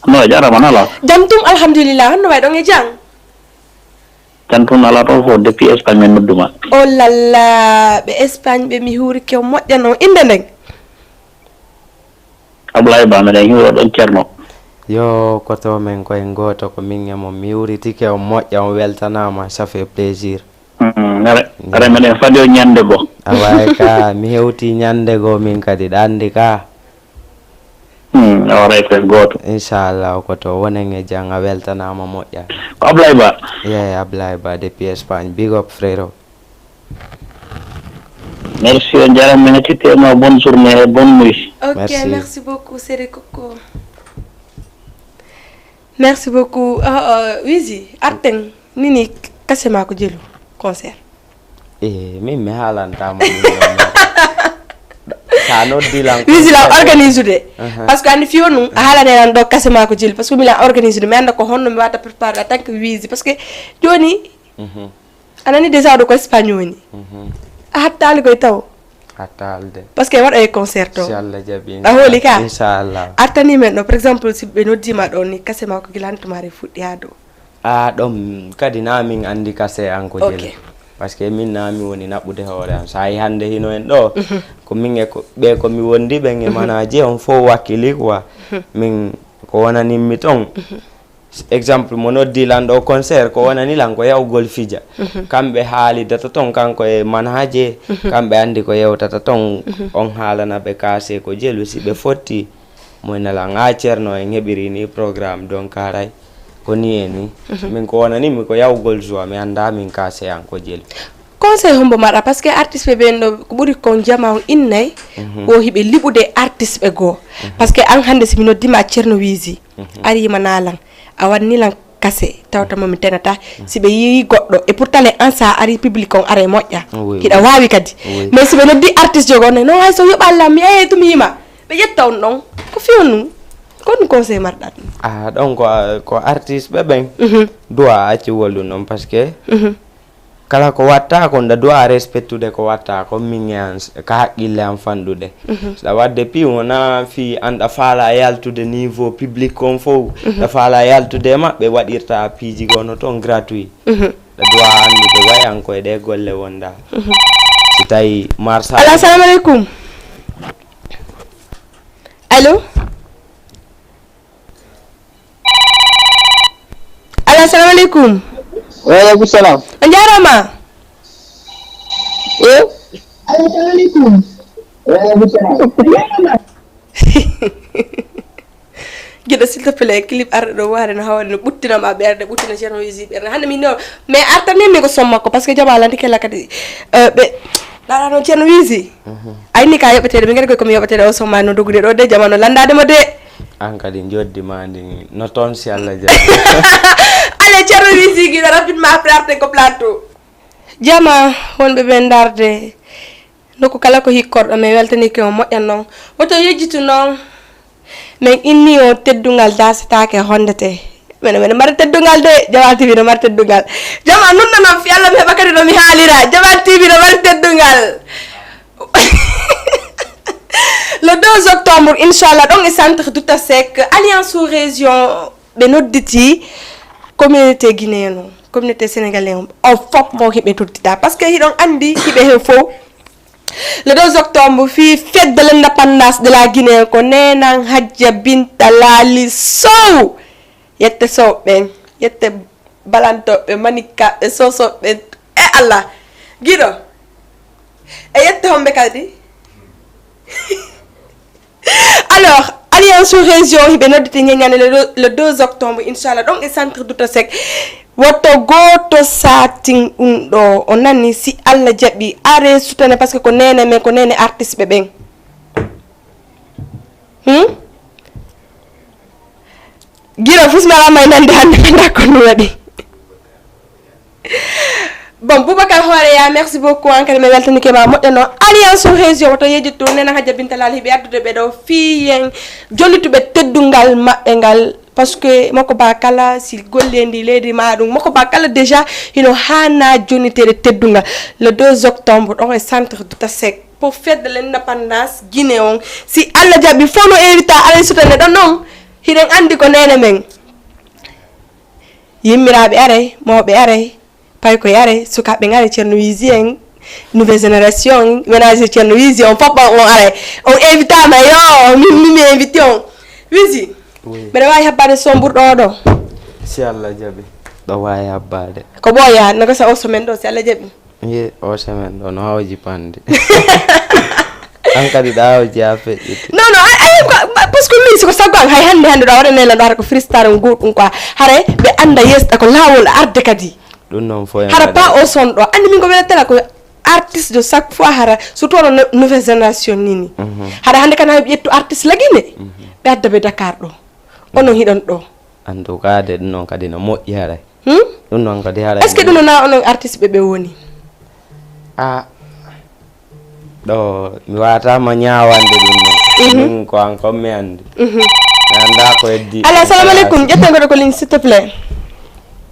No, jarama nala. Jam tum, alhamdulillah. Honno way ɗon e jam? Jam tum nala to fof depuis Espagne min nodduma. O lalla, ɓe Espagne ɓe mi huurike o moƴƴa noon. Innde nden? Ablaye Ba, meɗen hiwro ɗon Ceerno. Yo koto men koye gooto ko min e mo mi wuritike on moƴƴa on weltanama, ça fait plaisir. Mm, are are meɗen fadi o ñande goo. Awa e ka mi hewti ñande goo min kadi ɗa andi ka. Mm, o ray koye gooto. Inchallah koto wonen e jam a weltanama moƴƴa. Ko Ablaye Ba. Ye Ablaye Ba depuis Espagne, big up frérot. Merci, on jarama, mi hettitema. Bonne journée et bonne nuit. Ok, Merci. Merci beaucoup, Seri Coco. Merci beaucoup. Uh, uh, Wizi, arten nini kase ma ko jelu concert. E min mi haalantama ɗum ɗon. Sa noddi lan Wizi la concert. Organise de. Aha. Parce que andi fiyo num a haalane lan ɗo kase ma ko jelu, parce que mi lan organise de, mi anda ko honno mi wata préparé en tant que Wizi, parce que joni Mhm, a nani déjà ɗo ko Espagne woni. mhm. A hattali koye taw. Hattalde. Parce que waɗa e concert to. Si Allah jaɓi. A hooli ka? Inchallah. Artani men ɗo, par exemple, si ɓe noddima ɗo ni, kase ma ko gila hantumare fuɗɗi ha dow. A ɗon kadi na min andi kase an ko Ok. Jelu. Parce que min na mi woni naɓɓude hoore am. Sa yi hande hino en ɗo, ko min e ko ɓe ko mi wondi ɓen e manaje on fof wakkili quoi. Min ko wonanimmi ton. Exemple mo noddi lan ɗo concert ko wonani lan ko yawgol fija. Kamɓe haalidata ton kanko e manaje, kamɓe andi ko yewtata ton. On haalana ɓe kase ko Jelu si ɓe fotti. Moy nala nga Ceerno en heɓiri ni programme donc haray ko ni e ni. Min ko wonani mi ko yawgol joie, mi anda min ka seyan ko Jelu. Conseil hombo maɗa, parce que artiste ɓe ɓen ɗo ko ɓuri kon jama on innay. Wo hiɓe liɓude artiste ɓe goo. Parce que an hande si mi noddima Ceerno Wizi, arima nalan a wanni lan kase tawta mo mi tenata. Si ɓe yi goɗɗo e pourtant le an sa ari public on ara e moƴƴa. Oui, Hiɗa oui. Wawi kadi. Oui. Mais si ɓe noddi artiste jogo ne non hay so yoɓa lam mi aye tumi yima. Ɓe ƴetta on ɗon. Ko fiyon ɗum? Ko ɗum conseil marɗa ɗum? Ah, donc ko, ko artiste ɓe ɓen. Duwa acci wolɗum ɗon parce que kala ko watta kon da duwa respectude ko watta ko min e an s- ka haqqille an fanɗude. Saɗa wadde pi wona fi an ɗa faala yaltude niveau public on fof. Ɗa faala yaltude e maɓɓe waɗirta piiji gono ton gratuit. Ɗa duwa andude wayan koye ɗe golle wonda. Si tawi marsa. Allo, assalamu aleykum. Allo? Allo, assalamu aleykum. Waaleykum salam. On jarama. Eh? Giɗo, s'il te plaît, clip arɗo ɗo waade no hawade no ɓuttina ma ɓerde, ɓuttina Ceerno Wizi ɓerde. Hande min no, mais artani min ko somma ko, parce que jama landi kella kadi, euh, ɓe, Laaɗa noon Ceerno Wiisi. A inni ka yoɓeteeɗo, min kadi koye komi yoɓeteeɗo o sommaani no doggude ɗo de, jamano lanndaade mo de. An kadi njoddi ma ndi no toon si Allah jaɓi. Allez, Ceerno Wiisi, giɗo rapidement après arten ko plateau. Jama wonɓe ɓe ndarde. Nokku kala ko hikkorɗo, mi weltaniike on moƴƴa noon. Woto yejjitu noon. Min inni o teddungal daasetaake honndete. Mene mene mari teddungal de, Jamal T V no mari teddungal. Jama nunna noon fi Allah mi heɓa kadi no mi haalira. Jamal T V no mari teddungal. Le deux octobre, inchallah, ɗon e centre Douta Seck, Alliance sous région, ɓe nodditi communauté guinéen o, communauté sénégalais o, on fof mo hiɓe tottita. Parce que hiɗon anndi hiɓe he fof. Le deux octobre, fii fête de l'indépendance de la Guinée, ko neenan Hajja Binta Laali Sow. Yette Sow ɓen, yette Balantooɓe, Manikaaɓe, Sosoɓe, e Allah. Giɗo, e yette homɓe kadi? Alors, Alliance sous région, hiɓe nodditi ñeññane le, le deux octobre, inchallah, ɗon e centre Douta Seck. Woto gooto saatin ɗum ɗo, o nani, si Allah jaɓi, are sutane, parce que ko neene men, ko neene artiste ɓe ɓen. Hmm? Giɗo, fusnala may nande hannde, annda ko ɗum waɗi. Bon, Boubacar Horeya, merci beaucoup. An kadi mi weltanike ma moƴƴa no. Alliance sous région, woto yejjittu, nena Hajja Binta Laali hiɓe addude ɓe ɗo fii yen jonnituɓe teddungal maɓɓe ngal. Parce que makko ba kala si gollendi leydi ma ɗum, makko ba kala déjà hino haana jonniteede teddungal. Le deux octobre, ɗon e centre Douta Seck, pour fête de l'indépendance Guinée on. Si Allah jaɓi, fof no invita, alay sutane ɗon noon. Hiɗen anndi ko neene men. Yimmiraaɓe aray, mawɓe aray, paykoye aray, sukaaɓe aray, Ceerno Wiisi en, nouvelle génération, ménage Ceerno Wiisi, on fof on aray. On invitaama, yo, min, min mi invité on. Wiisi, oui, mbeɗa waawi habbaade sombre ɗo ɗo? Si Allah jaɓi, ɗo waawi habbaade. Ko ɓooya, no gasa o semaine ɗo, si Allah jaɓi. Ye, o semaine ɗo, no hawji pande. An kadi ɗa hawji a feƴƴiti. Non, non, ay, ay, parce que min, siko sago an, hay hannde, hannde ɗo, a waɗa nela ɗo, hara ko freestyle on goɗɗum quoi. Haray ɓe annda yeeso ɗa ko laawol arde kadi. Ɗum noon fof en hara waɗa. Pas au son ɗo. Anndi min ko welatela ko artiste de chaque fois hara, surtout ono no-, nouvelle génération ni ni. Mhm. Hara hannde kana ɓe ƴettu artiste lagine. Mhm. Ɓe adda ɓe Dakar ɗo. Onon hiɗon ɗo. En tout cas de, ɗum noon kadi no moƴƴi haray. Hmm? Ɗum noon kadi haray. Est-ce que ɗum noon na onon artiste ɓe ɓe woni? Ah. Ɗo, mi waawataama ñaawande ɗum noon. Mhm. Min ko an kon mi anndi. Mhm. Mi anndaa ko heddi. Allo, assalamu aleykum. Ƴetten goɗɗo ko ligne, s'il te plaît.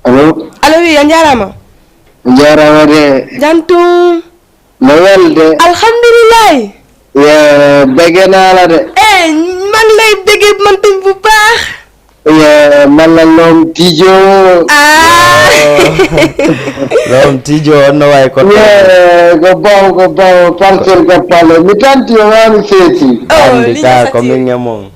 Allo? Allo, oui, a njaaraama. A njaaraama de. Jam tum. No welde. Alhamdulillahi. Yo, bege naala de. Eh, man lay bege man tamit bu baax. Yo, malla Lom Tijo. Ah. Lom Tijo, on no wayi ko. Yo, ko baw, ko baw, parcelle ko pale. Mi tanti o wani feti. Oh, andi ka ko min e mon.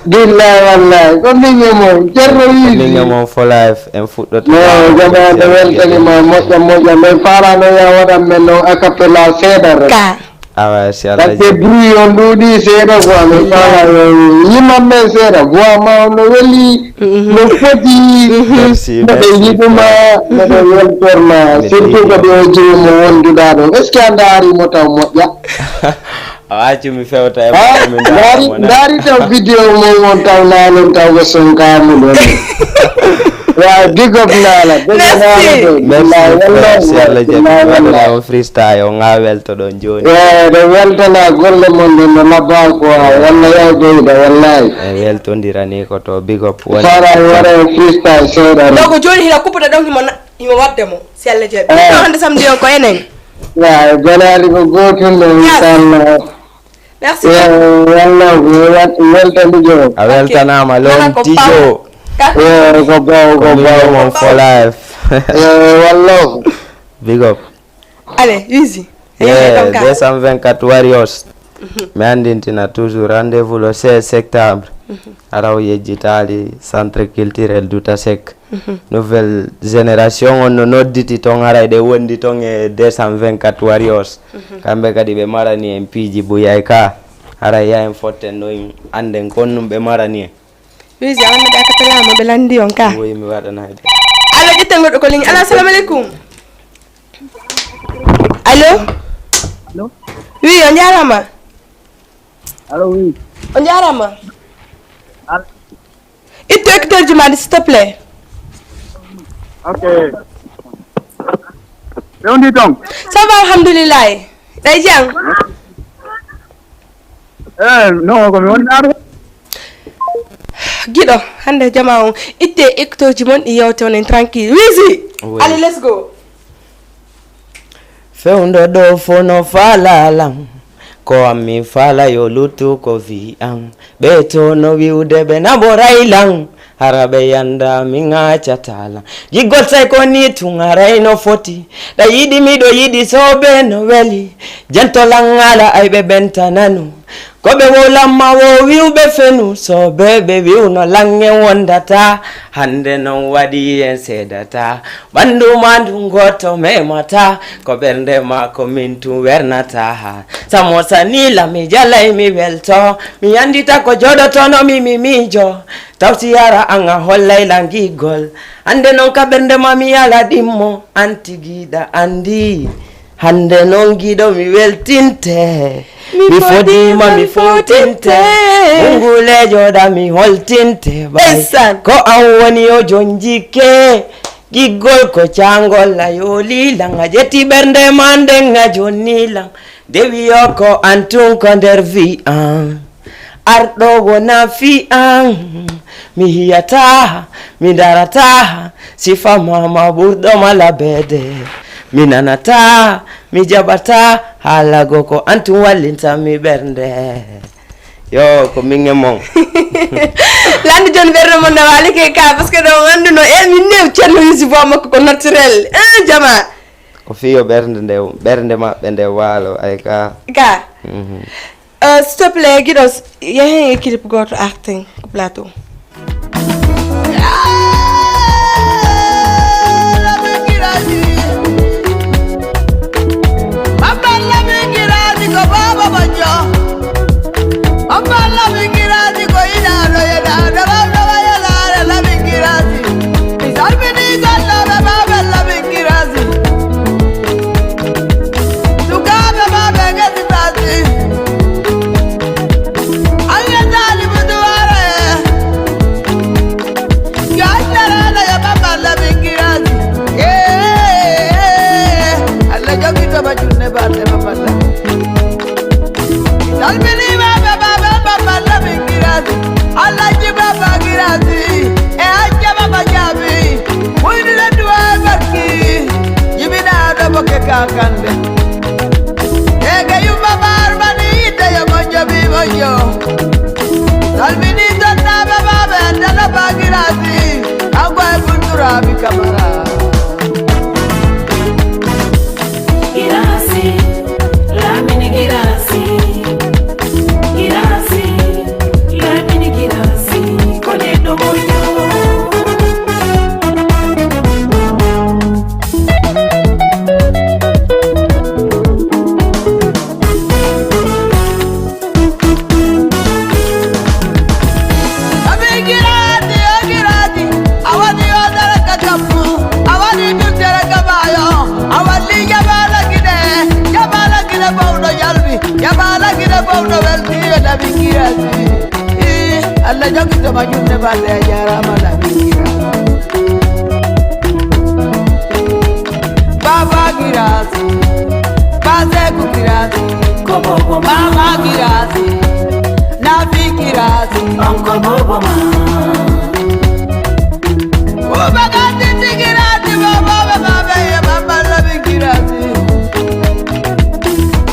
Billahi wallahi, ko min e mon. Cerno Wiisi. Min e mon for life, en fuɗɗoto. Yo, jamaade weltani ma, moƴƴa, moƴƴa. Men faala no ya waɗan men non a cappella seeɗa rek. Ka. Awa, si Allah jaɓi. Parce que bruit on ɗuuɗi seeɗa quoi, mi faala yo yimam men seeɗa. Voix ma on no weli, no foti. Merci, merci. Mbeɗa yiɗuma, mbeɗa weltorma. Surtout ko ɗo jimi mo wonduɗa ɗon. Est-ce que a ndaari mo taw moƴƴa? A accu mi fewta e makko, mi ndaara mo na. Ndaari taw vidéo mon on taw naalen taw ko sonkamu ɗon. Waaw, big up naala, big up naala. Merci. Merci, merci, Allah jaɓi. Wallahi, wallahi. Waɗana o freestyle, o nga welto ɗon jooni. Eh, ɗo weltana golle mon ɗon no labba ko, walla yaw ɓeyda, wallahi. E weltondirani ko to, big up. Wala. Fara wara freestyle seeɗa. Donc jooni hila kupuɗa ɗon himo na-, himo wadde mo, si Allah jaɓi. Eh. Ɗum ɗo hannde samedi on ko enen. Waaw, jalaali ko gootum ɗo, yes, inchallah. Merci. Yo, Allah, mi wat-, weltani jo. A weltanaama, Lom Tijo. Yo, ko baw, ko baw. Mon for life. Yo, wallah. Big up. Allez, Wiisi. Yeah, deux cent vingt-quatre Warriors. Mi anndintina toujours rendez-vous le seize septembre. Hara o yejjitaali Centre Culturel Douta Seck. Nouvelle génération on no nodditi ton, haray ɗe wondi ton e deux cent vingt-quatre Warriors. Kamɓe kadi ɓe marani en piiji buyay ka. Haray ya en fotten ɗo en annden kon ɗum ɓe marani en. Wiisi, a wanna ɓe a cappella mo ɓe lanndi on ka. Woyi mi waɗanay ɓe. Allo, ƴetten goɗɗo ko ligne. Allo, assalamu aleykum. Allo? Oui, on jarama. Allo, oui. On jarama. Al- Itto écouteur ji ma ɗi, s'il te plaît. Ok. Ɓe on ndi ton? Ça va, alhamdulillah. Ɗay jang? Eh, non, ko mi woni naata. Giɗo, hande jama on, itte écouteur ji mon, ɗi yewte on en tranquille. Wizi! Oui. Allez, let's go. Fewndo ɗo fo no faala lan, ko an mi faala yo luttu ko fi an. Ɓe to no wi'ude ɓe naɓoray lan, hara ɓe yanda min accata lan. Giggol say ko ni tun aray no foti, ɗa yiɗi miɗo yiɗi soobe no weli. Jento lan ala ay ɓe ɓentananu. Ko ɓe wowlamma wo wi'uɓe fenu, soobe ɓe wi'uno lan en wondata. Hande non waɗi en seedata. Ɓandu ma ndun gooto memata, ko ɓernde ma ko min tun wernata. Samosa ni la mi jalay mi welto, mi andita ko joɗotono mi mi miijo. Taw si yara an a hollay lan giggol, ande non ka ɓernde ma mi ala ɗimmo, an tigiɗa andi. Hande non giɗo mi weltinte, mi fodima mi fowtinte. Ungulejo ɗa mi holtinte ɓay. Ndeysaan. Ko an woni yo jonjike. Giggol ko cangol a yoli lan, a ƴetti ɓernde ma nden a jonni lan. Nde wiyo ko an tun ko nder fi an. Arɗo wona fi an. Mi hiyata, mi darata, sifa mama ɓurɗo ma labede. Mi nanata, mi jaɓata, haala go ko an tun wallinta mi ɓernde. Yo, ko min e mon. Landu joni ɓernde mon no waali ke ka, parce que ɗo on annduno, e min ne Ceerno Yusufu makko ko naturel. Eh, jama. Ko fiyo ɓernde nde, ɓernde maɓɓe nde waalo, ay ka. Ka. Mhm. Euh, s'il te plaît, Giɗo, yahen e clip gooto arten ko plateau. Sukaaɓe ma ɓe ngesi basi. An yettaali mo duwaare. Yo Allah reena yo Baba Lamin Giraasi. Eh, Allah jogito ma junne batte Baba Lamin. Salminiima ɓe Baba, Baba Lamin Giraasi. Alhaji Baba Giraasi. E hajja Baba Jaabi. Muyni le duwa barki. Jibinaaɗo bokke kakande. Ege yumma bar mani ite yo moƴƴo mi moƴƴo. Salmini tonnaaɓe maɓe Dala Bagirasi, kanko e Bunturaaɓi Kamara. Girasi, Lamini Girasi, Girasi, Lamini Girasi, ko neɗɗo moƴƴo. Abin girati, o girati, a wani o dara ka kapu, a wani duttere ka bayo, a wali yabala gide, yabala gide bawdo yalbi, yabala gide bawdo welti, yo dabi girati. Eh, Allah jogito ma junne bande a jarama dabi girati. Baba Girasi, Baseku Girasi, Kobobo Mama Girasi, Nafi Girasi, Onko Bobo Ma. Ubagati Girasi, Baba Baba Baba Labi Girasi.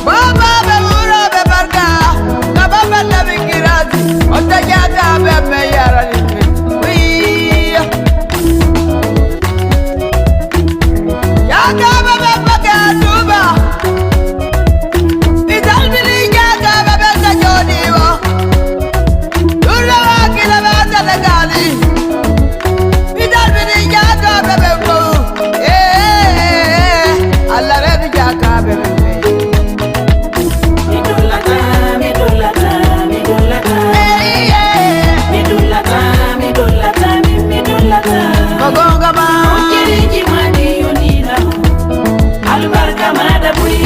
Baba Baba Uro Bebarga, Baba Labi Girasi, Otajata Bebe Yarani. Wi. Yagaba baba gatuba. Italbini yagaba baba jodiwo. Dula wakila baba talagali. Italbini yagaba baba. Eh, Allah rebi yagaba baba. Mi dullata, mi dullata, mi dullata. Eh, yeah. Mi dullata, mi dullata, mi, mi dullata. Ko gonga ma. O keriji mani yonina. Albarka mada buri.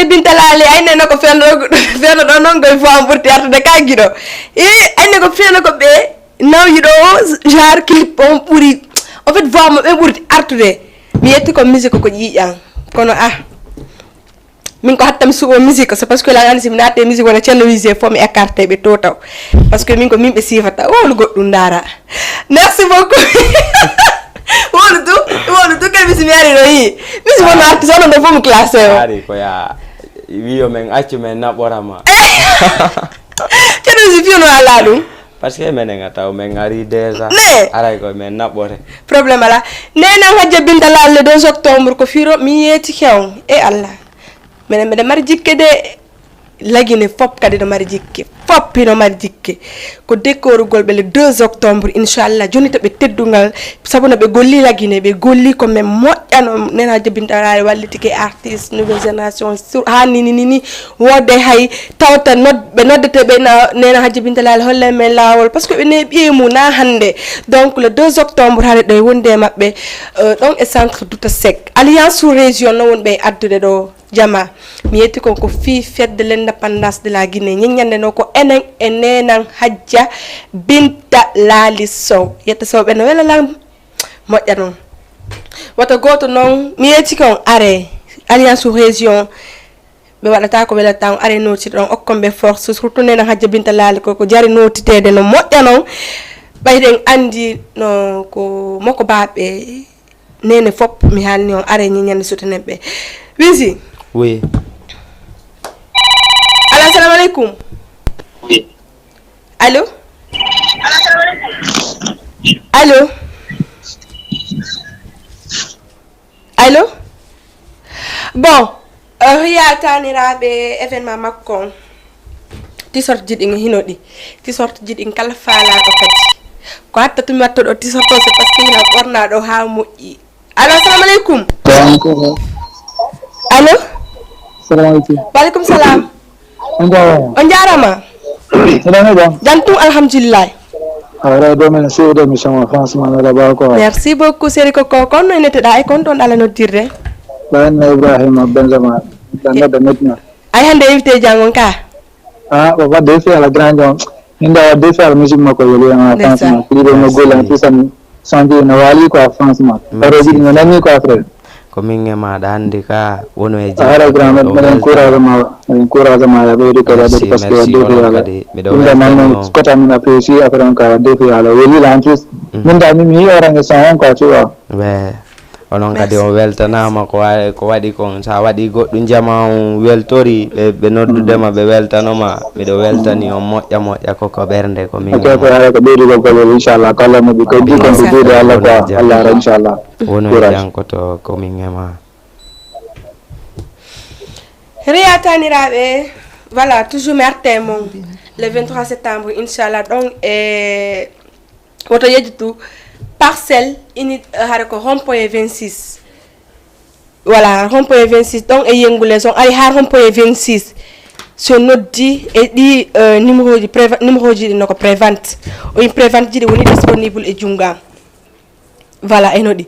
Binta Laali, ayne no ko fenno, fenno ɗo noon koye voix am ɓurti artude ka giɗo. E ayne ko fenno ko ɓe nawyi ɗo, genre clip on ɓuri. En fait, voix maɓɓe ɓurti artude. Mi yetti ko musique ko ƴiiƴan. Kono ah, min ko hatta mi suɓo musique, c'est parce que la ngandi si mi naate musique wona Ceerno Wise fof mi écarte ɓe to taw. Parce que min ko min ɓe sifata. Wolu goɗɗum ndaara. Merci beaucoup. Wolu du, wolu du kay misi mi ari no yi. Misi wonu artiste onon ɗo fof mi classé o. Ari ko ya wiyo men accu men naɓɓorama. Ceerno Wise fiyo no ala ɗum. Parce que menen a taw men ari déjà. Ne. Aray ko men naɓɓore. Problème ala. Nenan Hajja Binta Laali le deux octobre ko firo mi yeeti kew. E Allah. Minen mbiɗa mari jikke de. Lagine fop kadi no mari jikke. Fop hino mari jikke. Ko dekkorugol ɓe le deux octobre, inchallah. Joni to ɓe teddungal, sabu no ɓe golli Lagine, ɓe golli ko men moƴƴano. Nenan Hajja Binta Laali wallitike artiste, nouvelle génération, sur, haa nini, nini, wodde hay tawta nod-, ɓe noddete ɓe na, Nenan Hajja Binta Laali holle men laawol. Parce que ɓe ne ɓiye mum na hannde. Donc, le deux octobre, hannde ɗo e wonde e maɓɓe, euh, ɗon e centre Douta Seck. Alliance sous région no wonɓe e addude ɗo. Jama, mi yetti kon ko fii fête de l'indépendance de la Guinée. Ñeññande no ko enen e nenan Hajja Binta Laali Sow. Yetta Sow ɓe no wela lan moƴƴa noon. Wata gooto noon, mi yetti kon are Alliance sous région. Ɓe waɗata ko welata on are nootiri ɗon okkon ɓe force. Surtout nenan Hajja Binta Laali ko, ko jari nootiteede no moƴƴa noon. Ɓayden anndi no ko moko baɓe. Nene fop mi haalni on are ñiñande soutenir ɓe. Wisi. Oui. Allo, assalamu aleykum. Allo. Allo. Allo. Bon, euh, Riya taniraɓe événement makko on. T-shirt ji ɗin hino ɗi. T-shirt ji ɗin kala faalaaɗo kadi. Ko hatta tumi watto ɗo t-shirt o, c'est parce que hino ɓornaa ɗo haa moƴƴi. Allo, assalamu aleykum. Salamu aleykum. Allo? Salamu aleykum. Wa aleykum salam. On jaaraama. On jaaraama. Eɗen heɗo? Jam tun, alhamdulillahi. Awa, ɗo men suude émission o, franchement, mi heɗo ba ko. Merci beaucoup, Seri Koko. Kono no inneteɗaa e kon ɗon ɗo a noddirde? Ɗan Ibrahima Benzema. Ɗan neɗɗo Medina. Ay hannde invité jangon ka? Ah, o waɗde fi ala grand on. Min da waɗde fi ala musique makko yo liya ma, franchement. Plus de mo gola fi san sanji na wali quoi, franchement. Merci. Paroji no nani quoi, frère. Ko min e ma ɗa anndi ka wono e jam. Ara grand, men encourage ma, encourage ma ya ɓeydu ka waɗde parce que waɗde fi ala. Merci, merci onon kadi. Miɗo weltani on. Kota min apprécie après on ka waɗde fi ala. Weli la en plus. Min da mi mi orange son on quoi, tu vois. Ouais. Onon kadi on weltanaama ko wa-, ko waɗi kon. So a waɗii goɗɗum jama on weltori, ɓe, ɓe noddude ma, ɓe weltano ma. Miɗo weltani on moƴƴa moƴƴa ko ko ɓernde ko min. Ok, ko haala ko ɓeydugol gollol, inchallah. Ko Allah moƴƴi, ko jikkonto juuɗe Allah ko Allah ara, inchallah. Wono e janngo to ko min e ma. Riya taniraaɓe, voilà, toujours mi arta e mon le vingt-trois septembre, inchallah. Donc, e Woto yejjitu Parcelles ini, eh, hare ko rond-point vingt-six. Voilà, rond-point vingt-six, ɗon e Yengule, so on ari haa rond-point vingt-six, so noddi e ɗi, eh, numéro ji préva-, numéro ji ɗi no ko prévente. O yin prévente ji ɗi woni disponible e junngo am. Voilà, e no ɗi.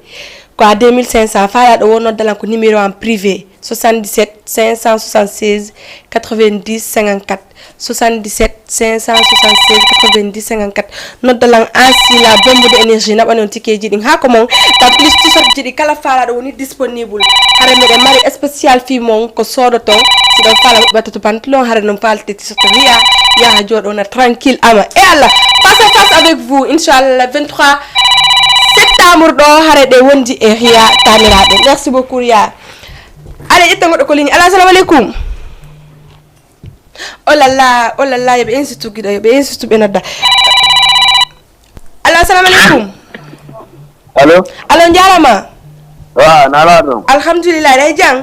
Ko à deux mille cinq cents, faalaaɗo wo noddalan ko numéro am privé, soixante-dix-sept cinq cent soixante-seize quatre-vingt-dix cinquante-quatre. Soixante-dix-sept cinq cent soixante-seize quatre-vingt-dix cinquante-quatre. Noddalan Ansi la bombe de énergie, naɓani on tikeji ɗin haa ko mon. En plus, t-shirt ji ɗi kala faalaaɗo woni disponible. Hare meɗen mari spécial fii mon ko soodoton. Si ɗon faala ɓatta to pantalon, hare non faalete t-shirt Riya, yaha jooɗo na tranquille ama. E Allah, face à face avec vous, inchallah, vingt-trois septembre ɗo, hare ɗe wondi e Riya taniraaɓe. Merci beaucoup, Riya. Allez, ƴetta goɗɗo ko ligne. Allo, assalamu aleykum. Oh là là, oh là là, yo ɓe insistu giɗo, yo ɓe insistu ɓe nodda. Allo, assalamu aleykum. Allo? Allo, njaarama. Wa, nala ɗum. Alhamdulillah, ɗay jang?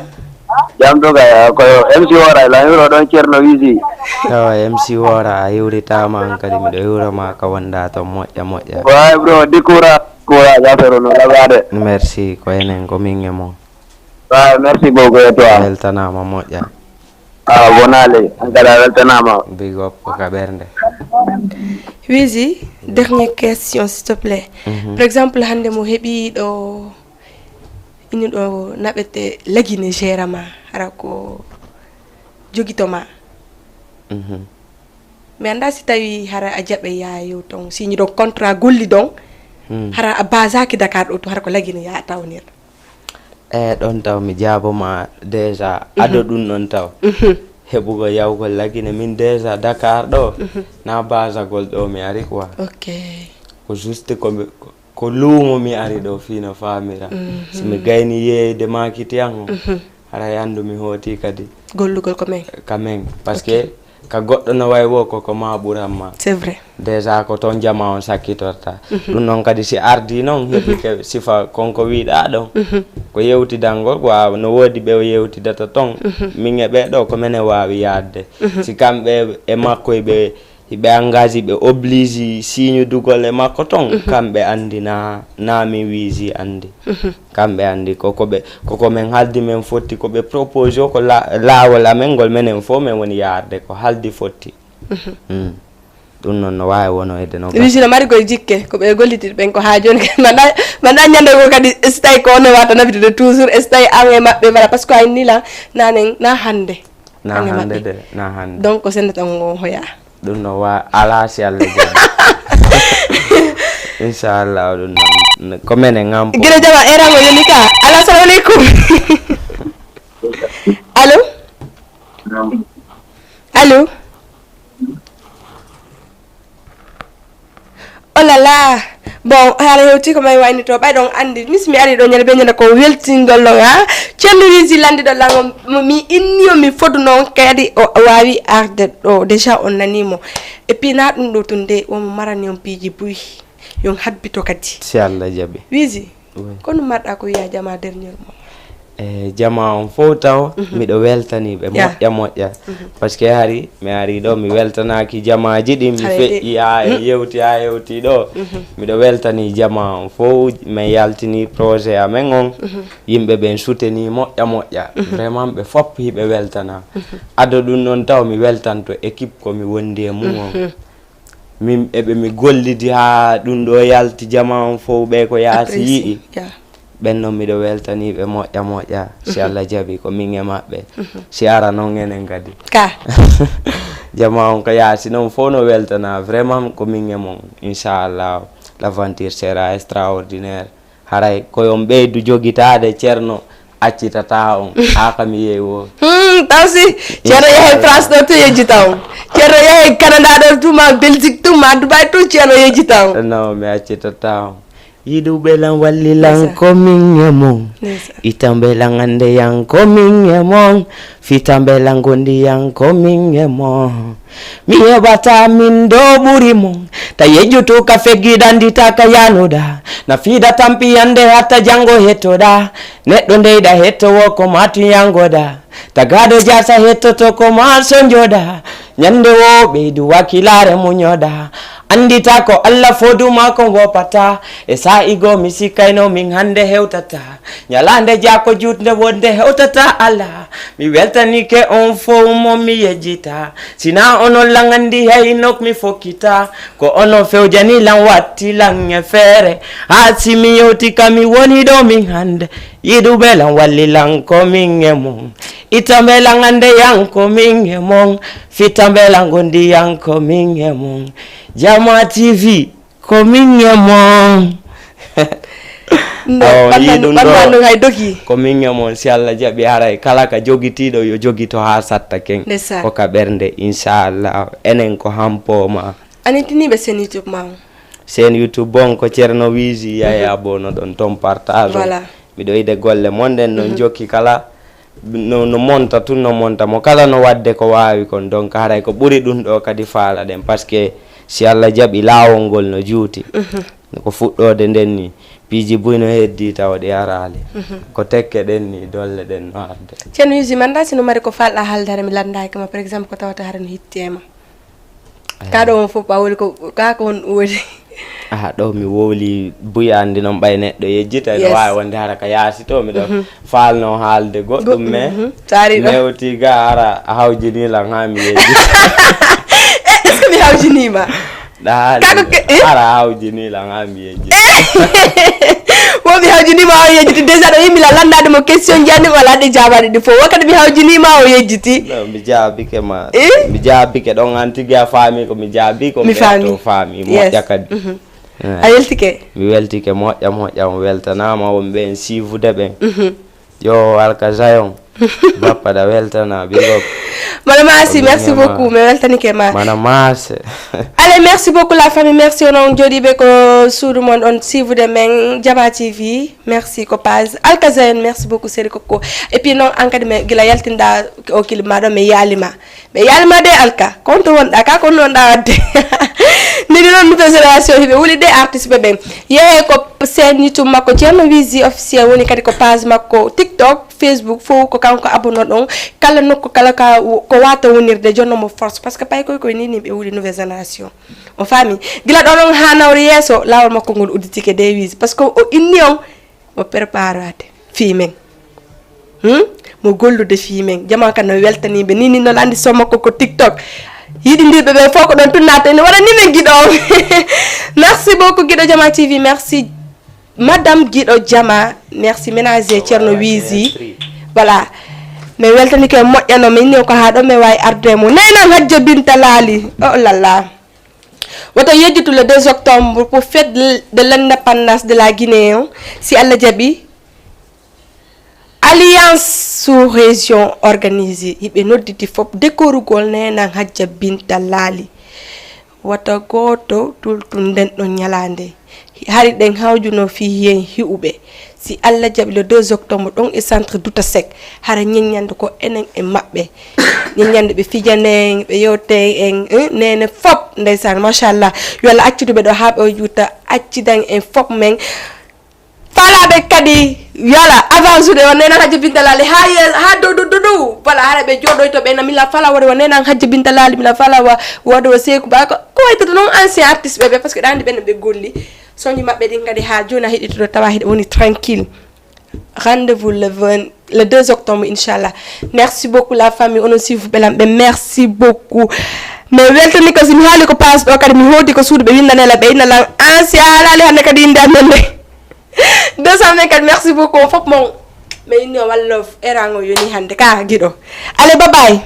Jam to kay, ko M C Wora, la hiwro ɗon Ceerno Wisi. Awa, M C Wora, a hiwritaama an kadi, miɗo hiwra ma ka wonda to moƴƴa moƴƴa. Wa, bro, di courage, courage, affaire no labade. Merci, ko enen, ko min e mon. Wa, merci beaucoup, et toi? Weltanaama moƴƴa. Ah, wonaale, an kadi a weltanaama. Big up ko ka ɓernde. Wisi, dernière question, s'il te plaît. Mhm. Par exemple, hannde mo heɓi ɗo, ini ɗo naɓete lagine gérama, hara ko jogito ma. Mhm. Mi annda si tawi hara a jaɓe yaha yew ton, signi ɗon contrat golli ɗon, hmm, hara a basaaki Dakar ɗo, to hara ko Lagine yaha tawnir. E ɗon taw mi jaabo ma déjà, mhm, ado ɗum ɗon taw. Mhm. Heɓugol yawgol Lagine min déjà Dakar ɗo, mhm, na basagol ɗo mi ari quoi. Ok. Ko juste ko mi, ko ko luumo mi ari ɗo fii no faamira. Mhm. Si mi gayni yeeyde maakiti an o, mhm, haray anndu mi hooti kadi gollugol ko men. Ka men. Parce que, ok, ka goɗɗo no way wo ko, ko ma ɓuran ma. C'est vrai. Déjà ko toon jama on sakkitorta. Mhm. Ɗum noon kadi si ardi noon, mhm, heɓi ke sifa konko wiɗa ɗon. Mhm. Ko yewtidangol, ko a-, no woodi ɓe o yewtidata toon. Mhm. Min e ɓe ɗo, ko menen waawi yaadde. Mhm. Si kamɓe e makko e ɓe hiɓe engage, ɓe oblige signudugol e makko ton, mhm, kamɓe anndi na, na min wiisi anndi. Mhm. Kamɓe anndi ko, ko ɓe, ko, ko men haldi men fotti, ko ɓe propose o, ko la-, laawol amen ngol menen fof men woni yaarde, ko haldi fotti. Mhm. Mm. Ɗum noon no waawi wonoyde noon. Wiisi no mari koye jikke, ko ɓe gollitiiɓe ɓen ko haa jooni. Manda, manda ñande goo kadi, si tawi ko on wata nabitude toujours, si tawi an e maɓɓe mbaɗa, parce que ay nila, nanen, na hannde. Na hannde de, na hannde. Donc, ko sennata on o hoya. Ɗum no wa-, alaa si Alla jaɓi. Inchallah, ɗum noon, ko menen ŋampo. Gila jama, erango yoni ka. Allo, assalamu aleykum. Allo? Allo? Oh là là. Bon, haala hewti ko may wayni to, ɓay ɗon anndi. Mis mi ari ɗo ñande be ñande ko weltingol ɗon, ha? Ceerno Wiisi landi ɗo lango, mo mi inni o mi fodu noon kadi o waawi arde ɗo. Déjà on nani mo. Et puis na ɗum ɗo tun de, omo marani on piiji buy. Yon habbito kadi. Si Alla jaɓi. Wiisi. Oui. Kono marɗa ko wiya jama dernier mot? E jama on fof taw, mhm, miɗo weltani ɓe, ya, moƴƴa moƴƴa. Mhm. Parce que hari mi ari ɗo, mi weltanaki jamaaji ɗin, mi feƴƴi ha e, mhm, yewti ha yewti ɗo. Mhm. Miɗo weltani jama on fof, min yaltini projet amen on. Mhm. Yimɓe ɓen suteni moƴƴa moƴƴa. Mhm. Vraiment ɓe fof hiɓe weltana. Mhm. Ado ɗum ɗon taw mi weltanto équipe ko mi wondi e mum on. Mhm. Min eɓe mi gollidi haa ɗum ɗo yalti, jama on fof ɓe ko yaasi yi'i. Apprécié, ya. Ɓen noon miɗo weltanii ɓe moƴƴa moƴƴa, si, mhm, Alla jaɓi ko min e maɓɓe. Mhm. Si ara noon enen kadi. Ka. Jama on ko yaasi noon fof no weltana, vraiment ko min e mon. Inchallah, l'aventure sera extraordinaire. Haray ko yon ɓeydu jogitaade Ceerno accitata on. Haa ka mi yeewo. Hmm, taw si Ceerno yahay France ɗo to yejjita on. Ceerno yahay Canada ɗo tuma, Belgique tuma, Dubai to Ceerno yejjita on. Non, mi accitata on. Yiɗuɓe lan walli lan, ndeysaan, ko min e mon. Ndeysaan. Itamɓe lan annde yan ko min e mon. Fitamɓe lan ngondi yan ko min e mon. Mi heɓata min ɗo ɓuri mon. Ta yejjutu ka feggiɗa ndita ka yanuɗa. Na fiida tampi yande hatta jango hettoɗa. Neɗɗo ndeyɗa hettowo ko matu yangoɗa. Tagaɗo jasa hettoto ko ma sonjoɗa. Ñande wo ɓeydu wakilaare muñoɗa. Andita ko Alla foduma kon wopata. E sa'i go mi sikkayno min hande hewtata. Ñalaande jako jutnde wonde hewtata Alla. Mi weltanike on fow mo mi yejjita. Sina onon lan andi hay nok mi fokkita. Ko onon fewjani lan watti lan e feere. Haa si mi yewti ka mi woni ɗo min hande. Yiɗuɓe lan walli lan ko min e mon. Itamɓe lan ande yan ko min e mon. Fitamɓe lan gondi yan ko min e mon. Jama T V. Ko min e mon. No, awa, on ɓanna-, yiɗum ɗo, ɓanna ɗum hay doki. Ko min e mon, si Alla jaɓi, haray kala ka jogitiiɗo yo jogito haa satta ken. Ndeysaan. Ko ka ɓernde, inchallah. Enen ko hampooma. Ani tiniiɓe seen YouTube ma on? Seen YouTube bon ko Ceerno Wiisi Yaya, mhm, Bono ɗon ton partage. Voilà. Miɗo yiɗe golle mon ɗen, non, mhm, jokki kala. No, no monta tun, no monta mo kala no wadde ko waawi kon. Donc, haray ko ɓuri ɗum ɗo kadi faala ɗen. Parce que si Alla jaɓi, laawol ngol no juuti. Mhm. Ko fuɗɗoode nden ni, piiji buy no heddi tawa ɗi araali. Mhm. Ko tekke ɗen ni, dolle ɗen no arde. Ceerno Yusi, mi annda si no mari ko falɗa haalde, hara mi lanndaaki ma, par exemple, ko tawata hara no hitti e ma. Ka ɗo on fof, a woni ko, ka ko on woni? Aha, ɗo mi wowli buy, anndi noon ɓay neɗɗo yejjita, ene, yes, waawi wonde hara ka yaasi to, miɗo, mhm, faalno haalde goɗɗum, go-, mais, mhm, so ari ɗo, newti ga hara a hawjini lan haa mi yejjita. Eh, est-ce que mi hawjiniima? Ɗa haali. Ka ko ke-, eh? Hara a hawjini lan haa mi yejjita. Eh? Wo O mi hawjinima o yejjiti déjà ɗo yimɓe la landaade mo question ji anni wala ɗe jaabaade ɗi fof wakkati mi hawjinima o yejjiti. No, mi jaabike ma. Eh? Mi jaabike ɗon an tigi a faami ko mi jaabi ko Mi faami. To faami Yes. Moƴƴa kadi. Mhm. Eh. A yeltike. Mi weltike moƴƴa moƴƴa on weltanaama wonɓe en siifude ɓen. Mhm. Yo alka zayon. Bappa da weltana big up. Mana masi Amin, merci Emma. Beaucoup mi weltanike ma. Mana mase. Allez merci beaucoup la famille merci onon jooɗiiɓe ko suudu mon on siifude men Jama T V merci ko page Alka Zayon merci beaucoup Seri Koko et puis noon an kadi mi gila yaltinɗa o kili ma ɗo mi yaalima mi yaalima de Alka konto wonɗa ka konno wonɗa wadde ndini noon nouvelle génération hiɓe wuli de artiste ɓe ɓen yehe ko chaîne YouTube makko Ceerno Wizi officiel woni kadi ko page makko TikTok Facebook fof ko kanko abonno ɗon kala nokku kala ka ko wata wonirde jonno mo force par ce que pay koy koye ni ni ɓe wuli nouvelle génération on faami gila ɗo ɗon ha nawri yeeso laawol makko ngol udditike de wiise par ce que o inni on mo préparade fii men hmm? Mo gollude fii men jama kan no weltaniɓe ni ni no landi so makko ko TikTok yiɗindirɓe ɓe fof ko ɗon tunnata ene waɗa ni men giɗo on merci beaucoup giɗo jama T V merci madame giɗo jama merci ménager Ceerno Wizi voilà mi weltanike moƴƴano mi inni ko ha ɗo mi wawi arde mo nenam hajja binta laali o lalla woto yejjitu le deux octobre pour fête de l'indépendance de la Guinée on si Allah jaɓi alliance sous région organisé hiɓe nodditi fof dekorugol nenan hajja binta laali wata gooto tultu nden ɗon ñalaande hari ɗen hawjuno fii heen hi'uɓe si Allah jaɓi le deux octobre ɗon e centre duta sec hara ñeññande ko enen e maɓɓe ñeññande ɓe fijane en ɓe yewte en eh, nene fop ndeysaan machallah yo Allah acciduɓe ɗo haa ɓe o juuta accidan en fop men falaɓe kadi yala avant jude o nenan hajja binta laali ha ye ha dow dow dow dow voilà hara ɓe joɗoyto ɓe na mila fala wode wa nenan hajja binta laali mila fala wa wode wa seeku ba ko ko waytata noon ancien artiste ɓe ɓe par ce que ɗandi ɓen ɓe golli soñi maɓɓe ɗin kadi ha joni a heɗitoɗo tawa heɗe woni tranquille rendez-vous le 20 le 2 octobre inchallah merci beaucoup la famille onon sifu ɓelam ɓe merci beaucoup mi weltani ko somi haali ko passe ɗo kadi mi hooti ko suudu ɓe windanela ɓe inna lan an si a haalali hannde kadi inde amen nde deux cent vingt-quatre merci beaucoup on fof mon mi inni o wallof erango yoni hannde ka giɗo allez babay